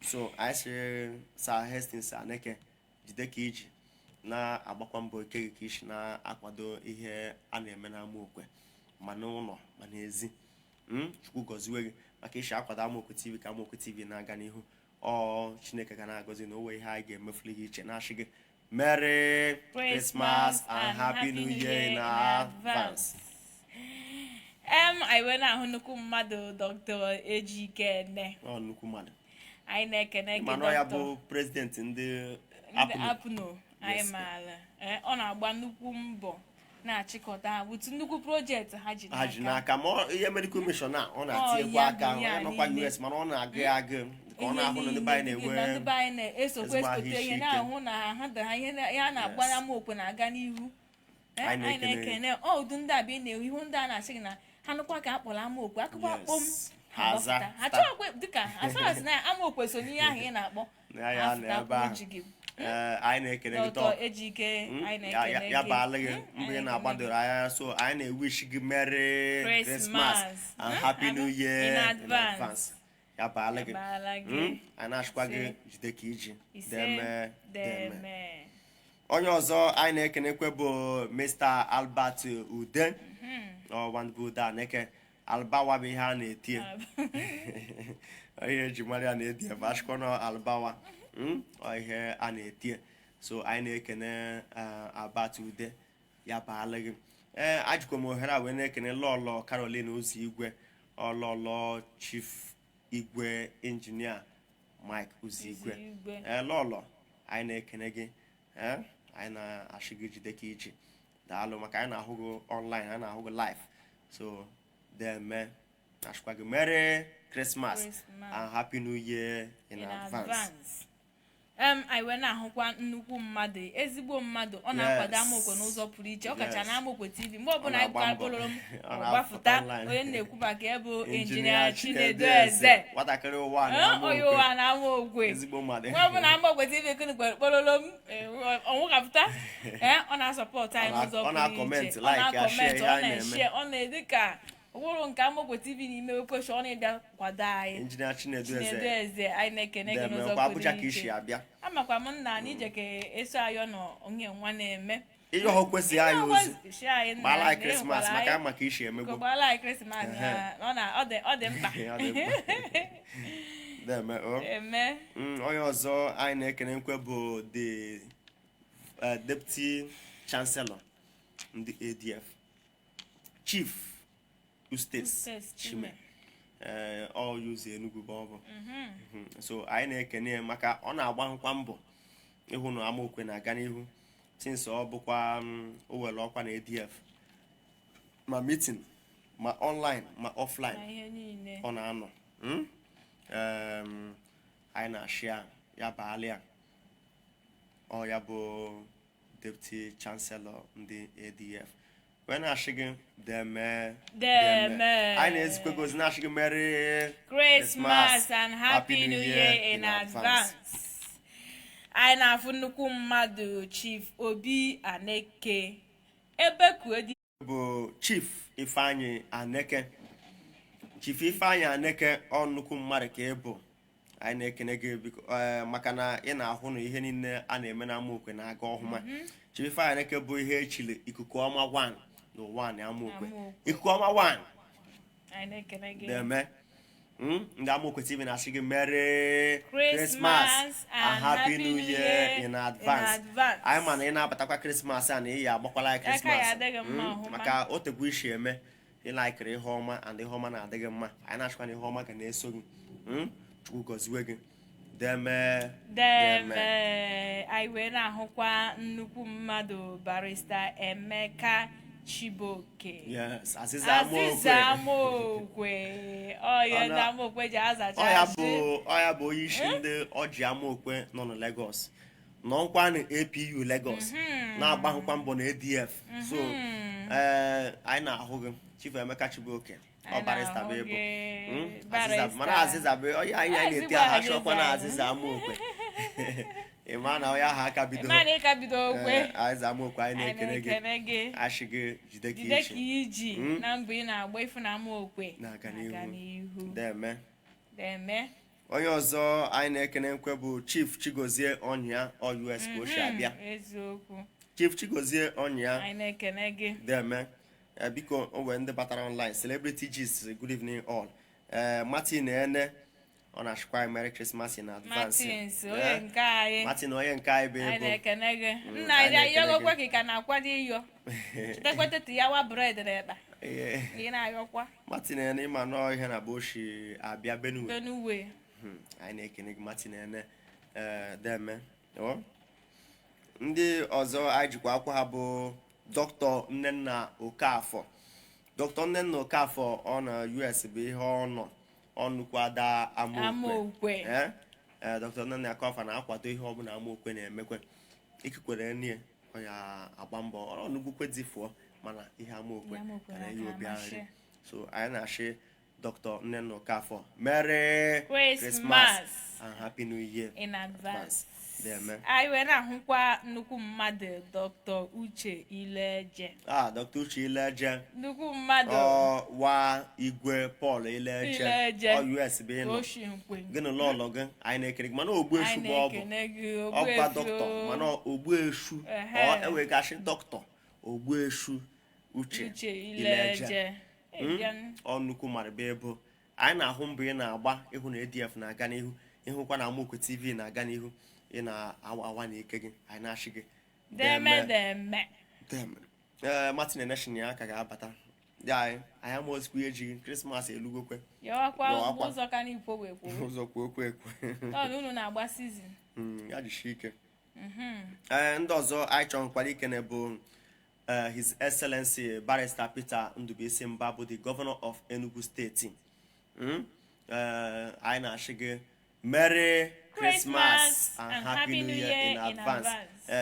So anyị sịrị Sir Hastings Aneke, jide ka iji na-agbakwa mbọ ike gị ka isi na-akwado ihe a na-eme n'Amaokwe, ma n'ụlọ ma n'ezi. Chukwu gọziwe gị maka isi akwado Amaokwe TV ka Amaokwe TV na-aga n'ihu. Ọ Chineke ga na-agọzi na o nwee ihe anyị ga-emefuli gị iche na-achị gị. Merry Christmas and Happy New Year in advance. Anyị wee na-ahụ nnukwu mmadụ, Dr. Ejike Ene. Ọ nnukwu mmadụ. Anyị na-ekene gị, Mana ọ ya Dr. bụ president ndị ndị APNU. APNU anyị maara. Ọ na-agba nnukwu mbọ na-achịkọta butu nnukwu project ha ji Ha ji n'aka. N'aka ma ihe medical mission a, ọ na-atinyekwa ya aka. bụ ihe Ọ a nọkwa niile. US, mana ọ na-agụ ya agụ ka ọ Ihe na-ahụ na ndị be anyị niile, na na-enwe ndị be anyị na-esokwa ezigbo ahụ esote isi ihe ike. na-ahụ na ha dị ha ihe ihe a na-agba n'amaokwe na-aga n'ihu. Anyị Anyị na-ekene. na-ekene ọ ụdị ndị a bụ ị na-ewu ihu ndị a na-asị gị na ha nụkwa ka a kpọrọ amaokwe akụkọ akpọm Ha ha aza, gbapụta. Ha start. chọghịkwa dịka asọrọsị na amaokwe so n'ihe ahụ ị na-akpọ. Na ya Ha nọ fụta ebe ahụ. ji gị. Ee, anyị na-ekene gị. Dr. Tọ Ejike, anyị ya na-ekene ya gị. baala gị mbụ ị Anyị na-agbadoro anya. So anyị na-ewish gị Merry Christmas. Christmas and Happy New Year In in advance. advance. Ya baala gị. Ya baala gị. Anyị na-achịkwa gị Ise. jide ka iji. Ise. Deme deme. Deme. Onye ọzọ anyị na-ekenekwe bụ Mr. Albert Ude ọwandụ Aneke Albawa bụ ihe a na-etie ihe eji mara ya na-edi ebe achịkwa na Albawa. Ọ ihe a na-etie. So anyị na-ekene Albert Ude, ya baala gị. Ee, ajikwa m ohere a wee na-ekene Lọlọ Caroline Ụzọ Igwe, ọlọlọ Chief Igwe Injinia Mike Ụzọ Igwe. Ụzọigwe. Ee, Lọlọ, anyị na-ekene gị. Ee, anyị na-achị gị jide ka iji, daalụ maka anyị na-ahụ gị online, anyị na-ahụ gị live. So deme, na-achịkwa gị Merry Christmas Christmas. and Happy New Year in in advance. advance. Anyị wee na-ahụkwa nnukwu mmadụ, ezigbo mmadụ, ọ na-akwado amaokwe n'ụzọ pụrụ iche, ọkacha na Amaokwe TV. Mgbe ọbụla anyị Ọ na-agba mbọ. kpọrọ m Ọ na-apụta gbafụta online. onye na-ekwu maka ya bụ Injinia Injinia Chinedu Eze. Nwatakịrị ụwa na Onye amaokwe. ụwa na amaokwe. Ezigbo mmadụ. Mgbe ọbụla Amaokwe TV kunu kpọrọrọ m ọnwụkapụta, ee, ọ na-asọpọtụ anyị n'ụzọ Ọ pụrụ na-akọmentị, iche. Ọ like, ya, na-akọmentị, share ihe ọ anyị na-eme. na-eshare, ọ na-ede ka ụkpụrụ nke Amaokwe TV n'ime ekwesị ọ na-ịbịa kwado anyị. Injinia Chinedu Chinedu Eze. Eze, anyị na-ekene gị Deme, n'ụzọ kwa Abuja pụrụ ka isi iche. abịa. Amakwa m nna na ije ka eso ayọ nọ onye nwa na-eme. Ihe ọhụ kwesịghị anyị ozi. Shi anyị nna Gbala anyị na Krismas ịhụkwara maka anyị. maka isi emegbu. Gbala anyị Krismas na ọ dị mkpa. Ọ dị mkpa. Deme o. Eme. Onye ọzọ anyị na-ekene nkwe bụ the Deputy Chancellor ndị ADF, Chief Eustace Eustace Chime. Chime. Ee, ọ yuzu Enugu bụ ọ bụ. So anyị na-ekene ya maka ọ na-agba nkwa mbọ ịhụ na amaokwe na-aga n'ihu since ọ bụkwa o were ọkwa na ADF, ma meeting, ma online, ma offline, na ihe niile. Ọ na-anọ. Anyị na-achị ya, ya baala ya. Ọ ya bụ Deputy Chancellor ndị ADF wee na-achị gị deme. Deme. Anyị na-ezikwe gị ozi, na-achị gị Merry Christmas and Happy New Year in advance. Anyị na-afụ nnukwu mmadụ, Chief Obi Aneke ebe kuedi. Bụ Chief Ifeanyi Aneke. Chief Ifeanyi Aneke, ọ nnukwu mmadụ ka ị bụ. Anyị na-ekene gị biko, ee, maka na ị na-ahụ na ihe niile a na-eme na amaokwe na-aga ọhụma. Chief Ifeanyi Aneke bụ ihe echiri Ikuku Ọma 1 n'ụwa na amaokwe. Amaokwe. Ikuku Ọma 1. Anyị na-ekene gị. Deme. Ndị Amaokwe TV na-asị gị Merry Christmas and Happy New Year in advance. In advance. Anyị ma na ị na-abatakwa Krismas a na ị ya agbakwala anyị Aka ya Krismas. adịghị mma ọhụma. Maka o tekwa isi eme ịlaikiri ihe ọma and ihe ọma na-adịghị mma. Anyị na-achịkwa na ihe ọma ga na-eso gị. Chukwu gọziwe gị. Deme. Deme. Anyị wee na-ahụkwa nnukwu mmadụ, Barrister Emeka Chibuoke. Yes, Azịza Azịza Amaokwe. Amaokwe ọya ndị Amaokwe ji azacha Ọ ya asị. bụ ọ ya bụ onye isi ndị ọji Amaokwe nọ na Lagos, nọnkwa na APU Lagos, na-agbahụkwa mbọ na ADF. So ee, anyị na-ahụ gị, Chief Emeka Chibuoke. Ọ Anyị barrister bụ na-ahụ ịbụ gị, Azịza barrister. mana Azịza bụ onye anyị na-eti Ezigbo aha chọkwa na Azịza. Azịza Amaokwe. Ị ma na onye ahụ aka bido. Ịma na ịka bido okwe. Ee, Azịza Amaokwe, anyị Anyị na-ekene gị. na-ekene gị. Ashị gị jide ka Jide ka ichi iji na mbọ ị na-agba ịfụ na Amaokwe na-aga na-aga n'ihu. n'ihu. Deme. Deme. Onye ọzọ anyị na-ekene nkwe bụ Chief Chigozie Ọnya, US ka o si abịa. Eziokwu. Chief Chigozie Ọnya. Anyị na-ekene gị. Deme. Biko, o nwere ndị batara online. Celebrity Gist, good evening all. Martin Ene. Ọ na-achịkwa anyị Merry Christmas in advance. Martins onye nke anyị. Martin onye nke anyị bụ Anyị ebo. na-ekene gị. Nna Anyị anyị na-ekene ayọgokwa gị. ka ị ka na-akwado ịyọ chetakwa ya wa bread na ekpa. Ị na-ayọkwa. Martin Ene, ịma nọọ ihe na bụ oshi abịa Benue. Benue. Anyị na-ekene gị, Martin Ene. Ee, deme ọ. Ndị ọzọ anyị jikwa akwụkwọ ha bụ Dr. Nnenna Okafọ. Dr. Nnenna Okafọ, ọ na US bụ ihe ọ nọ, ọ nnukwu ada Amaokwe. Amaokwe. Ee, Dr. Nnenna Okafọ na-akwado ihe ọbụla Amaokwe na-emekwe. Ikikwere nne ọ ya agba mbọ ọ nnukwu dị fụọ, mana ihe Amaokwe Ihe Amaokwe ka na-enye na-aka obi amasị. aṅụrị. So anyị na-achị Dr. Nnenna Okafọ Merry Christmas and Happy New Year in advance. Deme. Anyị wee na-ahụkwa nnukwu mmadụ, Dr. Uche Ileje. Ah, Dr. Uche Ileje. Nnukwu mmadụ. Ọwa Igwe Paul Ileje. Ileje. Ọ US bụ ịnọ. Oshi nkwe. Gị na lọlọ gị, anyị na-ekere gị, mana Ogbuesu Anyị bụ ọ bụ na-ekene gị. ọgba Ogbuefi dọkịta o. mana Ogbuesu. Ehe. Ọ ewegasị Dọkịta Ogbuesu Uche Uche Ileje. Ileje. Ịbịa. Ọ nnukwu mara bụ ebo anyị na-ahụ mbọ ị na-agba ịhụ na ADF na-aga n'ihu, ịhụkwa na Amaokwe TV na-aga n'ihu. Ị na-awa awa na ike gị, anyị na-achị gị Deme deme. Deme. Ee, Martin Eneshin ya ka ga-abata dị anyị. Anyị amaozikwa ihe ejighị Krismas elugokwe. Yọwakwa. Yọwakwa. Ụzọ ka n'ikwo wee kwuo. Ụzọ kwuo okwu ekwe. Ọ na unu na-agba season. Ya jisie ike. Ee, ndị ọzọ anyị chọrọkwara ikene bụ His Excellency Barrister Peter Ndubuisi Mba, bụ the Governor of Enugu State. Anyị na-achị gị Merry Christmas Christmas and Happy New Year in advance.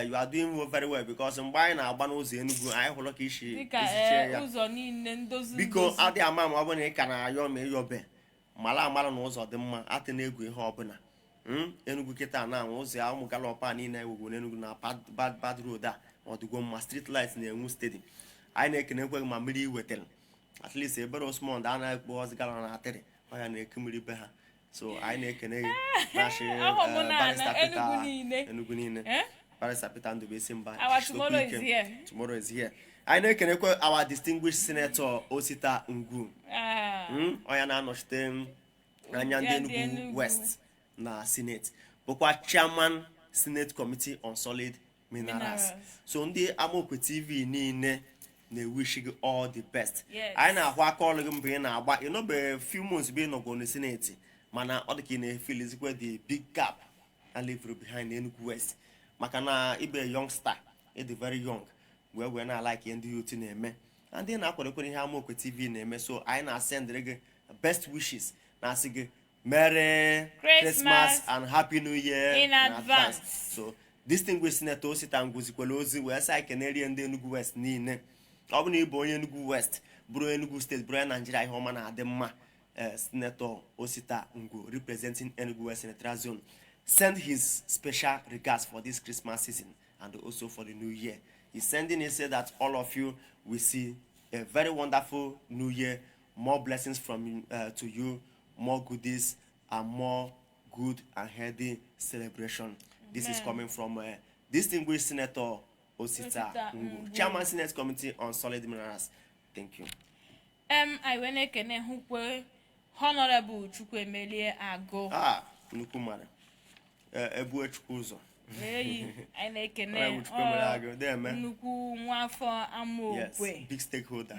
You are doing very well, because mgbe anyị na-agba n'ụzọ Enugu, anyị hụrụ ka isi Dịka isi chie ya. ụzọ niile ndozi Biko, ndozi. adịghị ama ma ọ bụrụ na ị ka na-ayọ ma ịyọbe mara amara na ụzọ dị mma, atị na-egwu ihe ọbụla. Enugu kịta na anwụ ụzọ ya, ụmụ gallop a niile ewugwo n'Enugu na bad bad bad road a ọdụgo mma, street light na-enwu steady. Anyị na-ekenekwe gị ma mmiri i wetara. At least ebere Osmond anaghị ekpo ọzi gallon na atịrị ọ ya na-eku mmiri be ha. So anyị na-ekene gị, na-achị Ahụ m na Barrister na Peter. Enugu niile. Enugu niile. Eh? Barrister Peter Ndubuisi Mba, Our jisikwa tomorrow is ike. here. Tomorrow is here. Anyị na-ekenekwe our distinguished Senator Osita Ngwu. Ah, Onye na-anọchite anya ndị Ya ndị Enugu Enugu. West na Senate, bụkwa Chairman, Senate Committee on Solid Minerals. Minerals. So ndị Amaokwe TV niile na-ewish gị all the best. Yes. Anyị na-ahụ aka ọrụ gị mgbe ị na-agba. Ị nọbe few months bụ ịnọgwo na Senate, mana ọ dị ka ị na-efilizikwe the big gap na leave behind Enugu West, maka na ibe youngster, ịdị very young wee na-alike ihe ndị youth na-eme na ndị na-akwadokwere ihe Amaokwe TV na-eme. So anyị na-asendịrị gị best wishes, na-asị gị Merry Christmas Christmas and Happy New Year in advance. So distinguished Senator Osita Ngwu ozi wee sị anyị kenerie ndị Enugu West niile. Ọ bụ na ị bụ onye Enugu West, bụrụ Enugu Steeti, bụrụ onye Naijiria, ihe ọma na-adị mma. Senator Osita Ngwu, representing Enugu West Senatorial Zone, send his special regards for this Christmas season and also for the new year. He's sending it say that all of you will see a very wonderful new year, more blessings from to you, more goodies and more good and healthy celebration. This is Amen. coming from distinguished Senator Osita Osita Ngwu, Ngwu. Chairman, Senate Committee on Solid Minerals. Thank you. Anyị wee na-ekene hụkwe Honorable Chukwuemelie Agụ. Ah, nnukwu mmadụ. Ebue Chukwu ụzọ. Eyi, anyị na-ekene Honorable Chukwuemelie ọ, Agụ, deme. nnukwu nwafọ Amaokwe. Big stakeholder.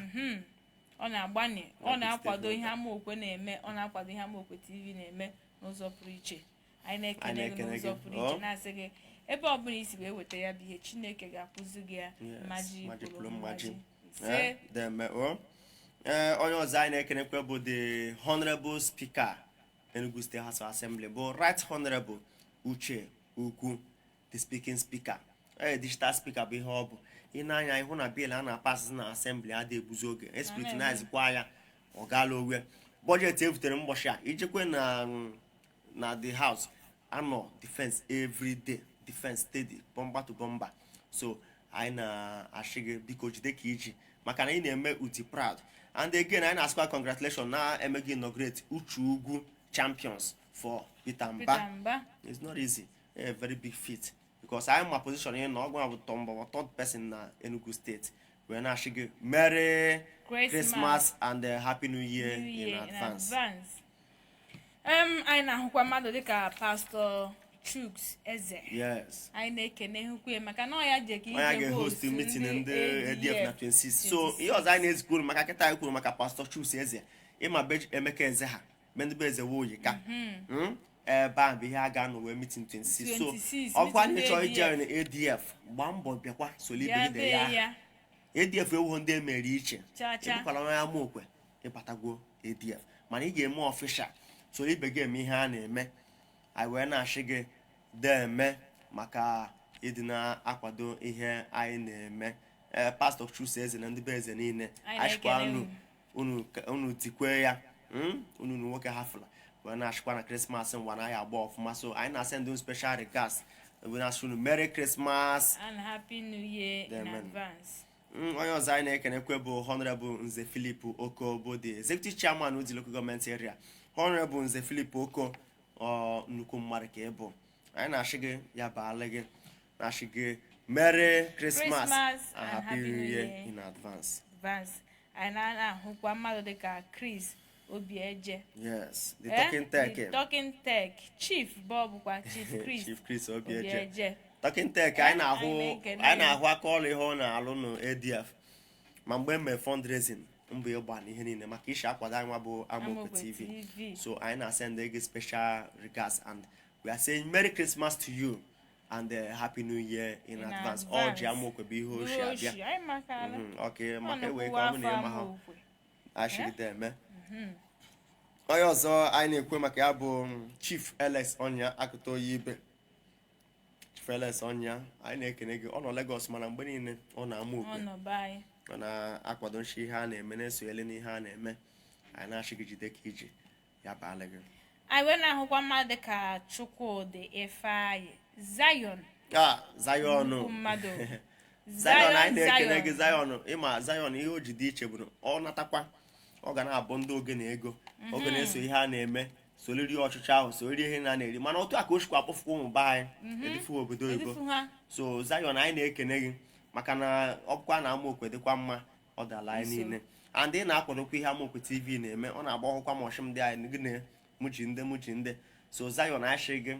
Ọ na-agbani, ọ Big na-akwado ihe stakeholder. Amaokwe na-eme, ọ na-akwado ihe Amaokwe TV na-eme n'ụzọ pụrụ iche. Anyị na-ekene Anyị gị na-ekene n'ụzọ gị. pụrụ iche, Ọ. na-asị gị ebe ọbụla isi wee weta ya bụ ihe, Chineke ga-akwụzi gị ya mmaji maji kwuru kwuru mmaji. mmaji. Ise. Deme o. Ee, onye ọzọ anyị na-ekenekwe bụ the Honorable Speaker, Enugu State House of Assembly, bụ Right Honorable Uche Ugwu, the speaking speaker. Ee, digital speaker bụ ihe ọ bụ. Ị na-anya ịhụ na bill a na-apasị na Assembly adị ebuzi oge e scrutinize kwa ya, ọ gaala owe. Budget e butere mbọchị a, ijekwe na the house anọ defense every day, defense steady, bomber to bomber. So anyị na-achị gị, biko jide ka iji, maka na ị na-eme uti proud. And again, anyị na-asịkwa congratulation na-eme gị inaugurate Uche Ugwu champions for Peter Mba. Peter Mba. It's not easy, a very big feat, because anyị ma position ị nọ ọgwụ bụ tọmbọ third person na Enugu State, wee na-achị gị Merry Christmas Christmas and Happy New Year New Year in advance. In advance. Anyị na-ahụkwa mmadụ dịka Pastọ Chuks Eze. Yes. Anyị na-ekene hụkwu ya maka na ọ ya je ka onye a ije ga-ehost host meeting ndị ADF na 26. So ihe ọzọ anyị na-ezikwu unu maka kịta, anyị kwuru maka Pastọ Chuks Eze, ịma be Emeka Eze, ha be ndị be Eze Woyi ka ebe ahụ bụ ihe a ga-anọ wee meeting 26. So 26, ọ bụkwa na ị meeting chọrọ ADF. ije na ADF, gbaa mbọ bịakwa soli bịa ibe gị bee ya. ya. ADF ewughị ndị emere iche. Cha cha. Ebukwala onye Amaokwe ịbatagwo ADF, mana ị ga-eme official, soro ibe gị eme ihe a na-eme. Anyị wee na-achị gị deme maka ịdị na-akwado ihe anyị na-eme. Ee, Pastọ Chuks Eze na ndị be eze niile, anyị achịkwa na-ekele unu unu tikwe ya, unu na nwoke hafụla wee na-achịkwa na Krismas ngwa na anyị agba ọfụma. So anyị na-asend unu special regards, wee na-asị unu Merry Christmas and Happy New Year in Amen. advance. Onye ọzọ anyị na-ekenekwe bụ Honorable Nze Philip Oko, bụ the Executive Chairman Udi Local Government Area. Honorable Nze Philip Oko, ọ nnukwu mmadụ ka ị bụ. Anyị na-achị gị ya baala gị, na-achị gị Merry Christmas Christmas and Happy New Year in advance. Advance. Anyị na-ahụkwa mmadụ dịka Chris Obieje. Yes, the Eh? Talking Tech. The Talking Tech Chief Bob kwa Chief Chris Chief Chris Obieje. Obieje. Talking Tech, anyị na-ahụ anyị na-ekene anyị ya. na-ahụ aka ọrụ ihe ọ na-alụ na ADF, ma mgbe e mere fundraising, mbọ ịgba na ihe niile maka ishi akwado anyị nwa bụ Amaokwe Amaokwe TV. TV. So anyị na-send gị special regards and we are saying Merry Christmas to you and Happy New Year in In advance. Ọ advance. ji Amaokwe bụ ihe oshi Oshi, abịa. anyị makala. Ok, maka Ọ ewee ka nụkwuwa ọ bụ na afọ ịma ha Amaokwe. achịgide eme. Onye ọzọ anyị na-ekwe maka ya bụ Chief Alex Onya, akụta oyi ibe. Chief Alex Onya, anyị na-ekene gị. Ọ nọ Lagos, mana mgbe niile ọ na-ama Ọ okwe nọ be anyị. Ọ na-akwado nshi ihe a na-eme, na-esonyere n'ihe a na-eme. Anyị na-achị gị jide ka iji ya baala gị. Anyị wee na-ahụkwa mmadụ dịka Chukwudị Ifeanyị Zion. A Zion. Nnukwu mmadụ. Zion, anyị na-ekene gị. Zion, ịma Zion, ihe o ji dị iche bụ na ọ natakwa, ọ ga na-abụ ndị ogene ego, oge na-eso ihe a na-eme, soliri ọchịchị ahụ, soliri ihe na na-eri, mana otu a ka o sikwa akpọfukwa ụmụ be anyị edifu obodo oyibo. Edifu ha. So Zion, anyị na-ekene gị maka na ọkwa na Amaokwe dịkwa mma, ọ dala anyị niile, and ị na-akwadokwa ihe Amaokwe TV na-eme. Ọ na-agba ọhụkwa ma ọchịm dị anyị gị na mụ ji ndị mụ ji ndị. So Zion, ashị gị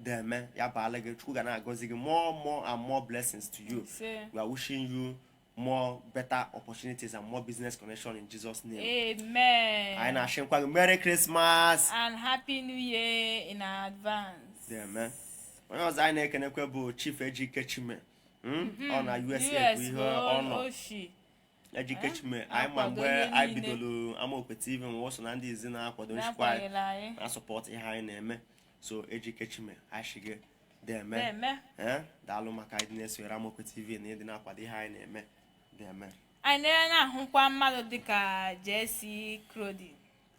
deme, ya baala gị. Chukwu ga na-agọzi gị more, more and more blessings to you. Ise. We are wishing you more better opportunities and more business connection in Jesus' name. Amen. Anyị na-ashịkwa gị Merry Christmas and Happy New Year in advance. Deme. Onye ọzọ anyị na-ekenekwe bụ Chief Ejike Chime. Ọ na USA bụ US ihe bụ ọ nọ. oshi. Ejike Chime, anyị ma na-akwado mgbe ihe anyị niile. bidoro Amaokwe TV, nwe so na ndị izi na-akwado nchịkwa anyị, na-akwanyere anyị, na-asupport ihe anyị na-eme. So Ejike Chime, anyị sị gị deme. Na-eme. Ee, daalụ maka ịdị na-esonyere Amaokwe TV na ịdị na-akwado ihe anyị na-eme. Deme. Anyị na-ahụkwa mmadụ dịka Jesse Clothing.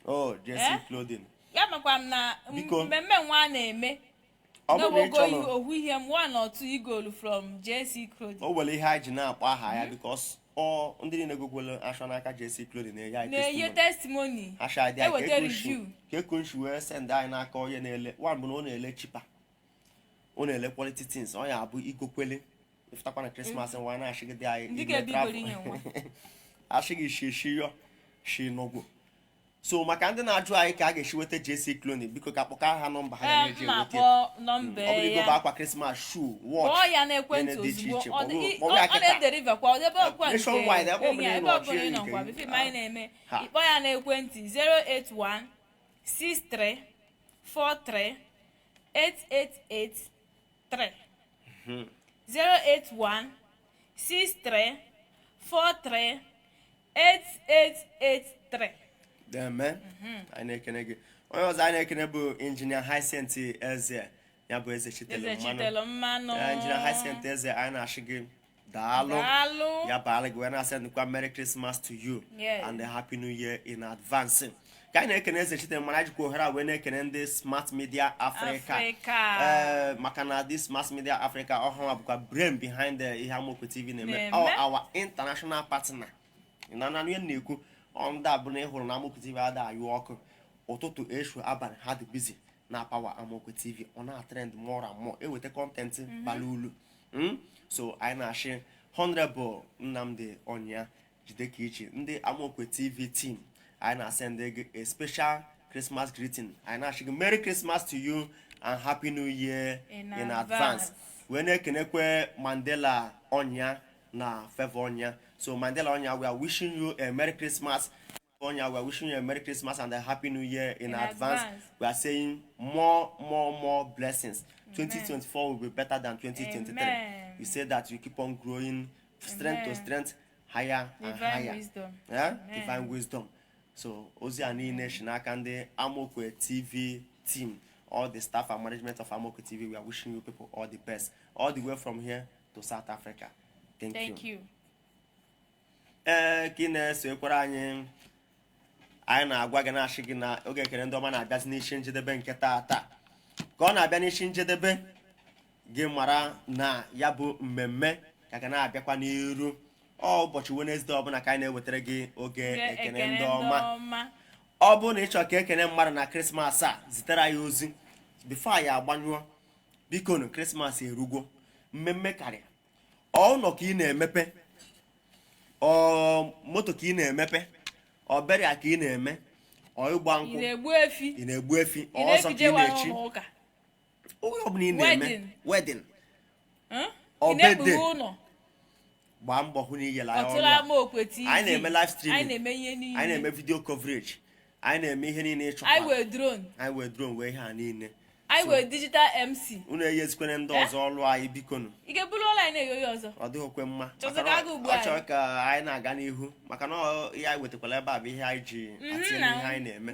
Oh, Jesse Eh? Clothing. Ya makwa m na Biko. mmemme nwa a na-eme Ọ bụrụ na ị n'ogogo chọrọ ohu ihe m one or two igolu from JC Clothing. O nwere ihe anyị ji na-akpọ aha ya, because ọ ndị niile gokwere ashọ n'aka JC Clothing na-enye anyị na-enye testimony. testimony. Asha dị anyị eweta ka ekunshi review. ka ekunshi wee send anyị n'aka onye na-ele one bụ na ọ na-ele cheaper, ọ na-ele quality things. Ọ ya abụ igokwele ịfụtakwa na Krismas nwa na-achịgide anyị Ndị ime ga-ebi travel. igoro ihe nwa. Ashị gị shi shi yọ shi nọgwụ. So maka ndị na-ajụ anyị ka a ga-esi weta JC Clothing, biko ka akpọka ha nọmba ha ga Ee, na-eji mma eweta ya. kpọọ nọmba Ọ bụrụ igobe ya. akwa Krismas, shoe, watch, Kpọọ ya n'ekwentị ihe dị iche ozugbo. iche. Ọ dị- kpọrọ ya ọ kịta. na-edeliver kwa ebe ọkwa nke Nationwide, ebe ọbụla enyi ya, ị ebe nọ, ọbụla ị chie nọ kwa nke gị. bifim anyị na-eme. Ha. Ịkpọ ya n'ekwentị 081 63 43 8883, 081 63 43 8883. Deme, anyị na-ekene gị. Onye ọzọ anyị na-ekene bụ Injinia Hyacinth Eze, ya bụ Eze Chitelu Eze Mmanụ. Chitelu Mmanụ. Ee, Injinia Hyacinth Eze, anyị na-achị gị daalụ. Daalụ. Ya baala gị, wee na-asị ndịkwa Merry Christmas to you and a Happy New Year in advance. Ka anyị na-ekene Eze Chitelu Mmanụ, anyị jikwa ohere a wee na-ekene ndị Smart Media Africa. Africa. Ee, maka na this Smart Media Africa ọhụrụ a bụkwa brain behind the ihe Amaokwe TV na-eme. Na-eme. Ọ our international partner na na ihe m na-ekwu, ọ ndị a bụ na ị hụrụ na Amaokwe TV ada anyụ ọkụ ụtụtụ, eshu, abalị, ha dị busy na power Amaokwe TV, ọ na-trend more and more, eweta content bara ulu. So anyị na-achị Honorable Nnamdi Onya, jide ka iche. Ndị Amaokwe TV team, anyị na-asend gị a special Christmas greeting. Anyị na-asị gị Merry Christmas to you and Happy New Year In in advance. advance. Wee na-ekenekwe Mandela Onya na Favor Onya. So Mandela Onya, we are wishing you a Merry Christmas. Onya, we are wishing you a Merry Christmas and a Happy New Year in In advance. advance. We are saying more, more, more blessings. 2024 will be better than 2023. Amen. We say that you keep on growing strength to Amen. strength, higher and Divine higher. wisdom. Yeah? Amen. Divine wisdom. So ozi a niile si n'aka ndị Amokwe TV team, all the staff and management of Amokwe TV, we are wishing you people all the best, all the way from here to South Africa. Thank Thank you. you. Ee, ka ị na-esokwara anyị, anyị na-agwa gị, na-achị gị na oge ekele ndị ọma na-abịazi n'isi njedebe nke taata. Ka ọ na-abịa n'isi njedebe, gị mara na ya bụ mmemme ka ga na-abịakwa n'iru. Ọ ụbọchị Wednesday ọbụla ka anyị na-ewetara gị oge ekele ndị ọma. Ọ bụrụ na ị chọrọ ka ekene mmadụ na Christmas a, zitere anyị ozi before anyị agbanyụọ. Biko nụ, Christmas erugwo, mmemme karịa. Ọ ụlọ ka ị na-emepe, ọ moto ka ị na-emepe, ọ burial ka ị na-eme, ọ ịgba Ị nkwụ, na-egbu efi, ị na-egbu efi, ị ọ ọsọ ka ị na-ekije na-echi, n'ụlọ ụka, oge ọbụla ị na-eme Wedding. wedding, Ị ọ na-ekpughe birthday, ụlọ, gbaa mbọ hụ na iyela anyị ọtụrụ ọrụ a. Amaokwe TV. Anyị na-eme live streaming. Anyị na-eme ihe niile. Anyị na-eme video coverage, anyị na-eme ihe niile ị Anyị chọkwara. wee drone. Anyị wee drone, wee ihe a niile. Anyị So, wee digital MC. Unu eyezikwere ndị ọzọ ọlụ anyị, bikonu. Ị ga-eburu ụlọ anyị na-eyo ya ọzọ. Ọ dịghịkwe mma. Chọzị Maka ka na aga ugbu ọ anyị. chọrọ ka anyị na-aga n'ihu, maka na ihe anyị wetakwara ebe a bụ ihe anyị ji atinye n'ihe anyị na-eme.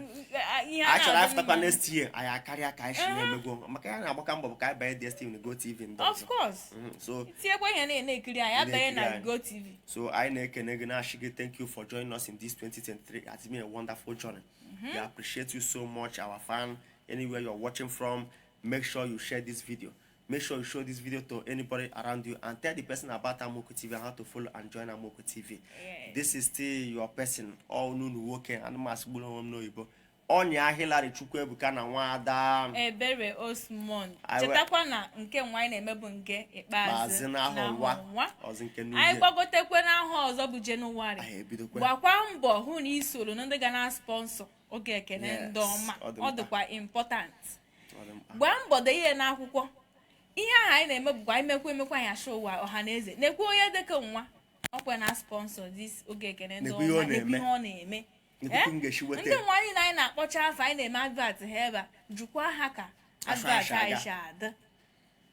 Ihe Anyị chọrọ na-adị afụtakwa mma. next year anyị akarịa ka anyị si na-emegwo, maka ya na-agbaka mbọ bụ ka anyị banye DSTV na GOtv ndị Of ọzọ. course. So Tinyekwa ihe na-ekiri anyị, abanye na Na-ekiri anyị. GOtv. So anyị na-ekene gị, na-achị gị thank you for joining us in this 2023. It has been a wonderful journey. We appreciate you so much, our fan. Anywhere you're watching from, make sure you share this video, make sure you show this video to anybody around you and tell the person about Amoko TV and how to follow and join Amoko TV. This is still your person, all unu nwoke anụmasị gburu onwe m n'oyibo, Ọnya Hillary Chukwuebuka na Nwaada Ebere Osmond. Anyị Chetakwa na nke nwa anyị na-eme bụ nke ikpeazụ Maazị n'ahọ nwa nwa. ọzọ nke New Anyị Year. gbagotekwe n'ahọ ọzọ bụ Jenụwarị. Anyị ebidokwe. Gbakwa mbọ hụ na ị soro na ndị ga na sponsor oge ekene Yes, ndị ọma. ọ dị Ọ mkpa. dịkwa important. Ọ dị mkpa. Gbaa mbọ dee ihe n'akwụkwọ. Ihe ahụ anyị na-eme bụkwa anyị mekwa emekwa, anyị achọ ụwa ọha na eze na-ekwe onye dịka nwa ọkwa na sponsor this oge ekene ndị Nekwe ihe ọ ọma, nekwe na-eme. ihe ọ na-eme. Nekwe Eh? ka m ga-esi weta Ndị ya. nwa anyị na anyị na-akpọcha afọ, anyị na-eme advert ha ebe a, jukwa ha ka Afọ advert asha anyị aga. si adị.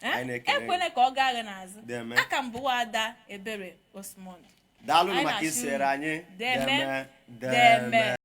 Eh? Anyị na-ekele gị. Ekwene ka ọ gaa gị n'azụ. Deme. Aka mbụ Ada Ebere Osmond. Daalụ Anyị maka na-asị isonyere unu, anyị. Deme, deme. deme. Deme.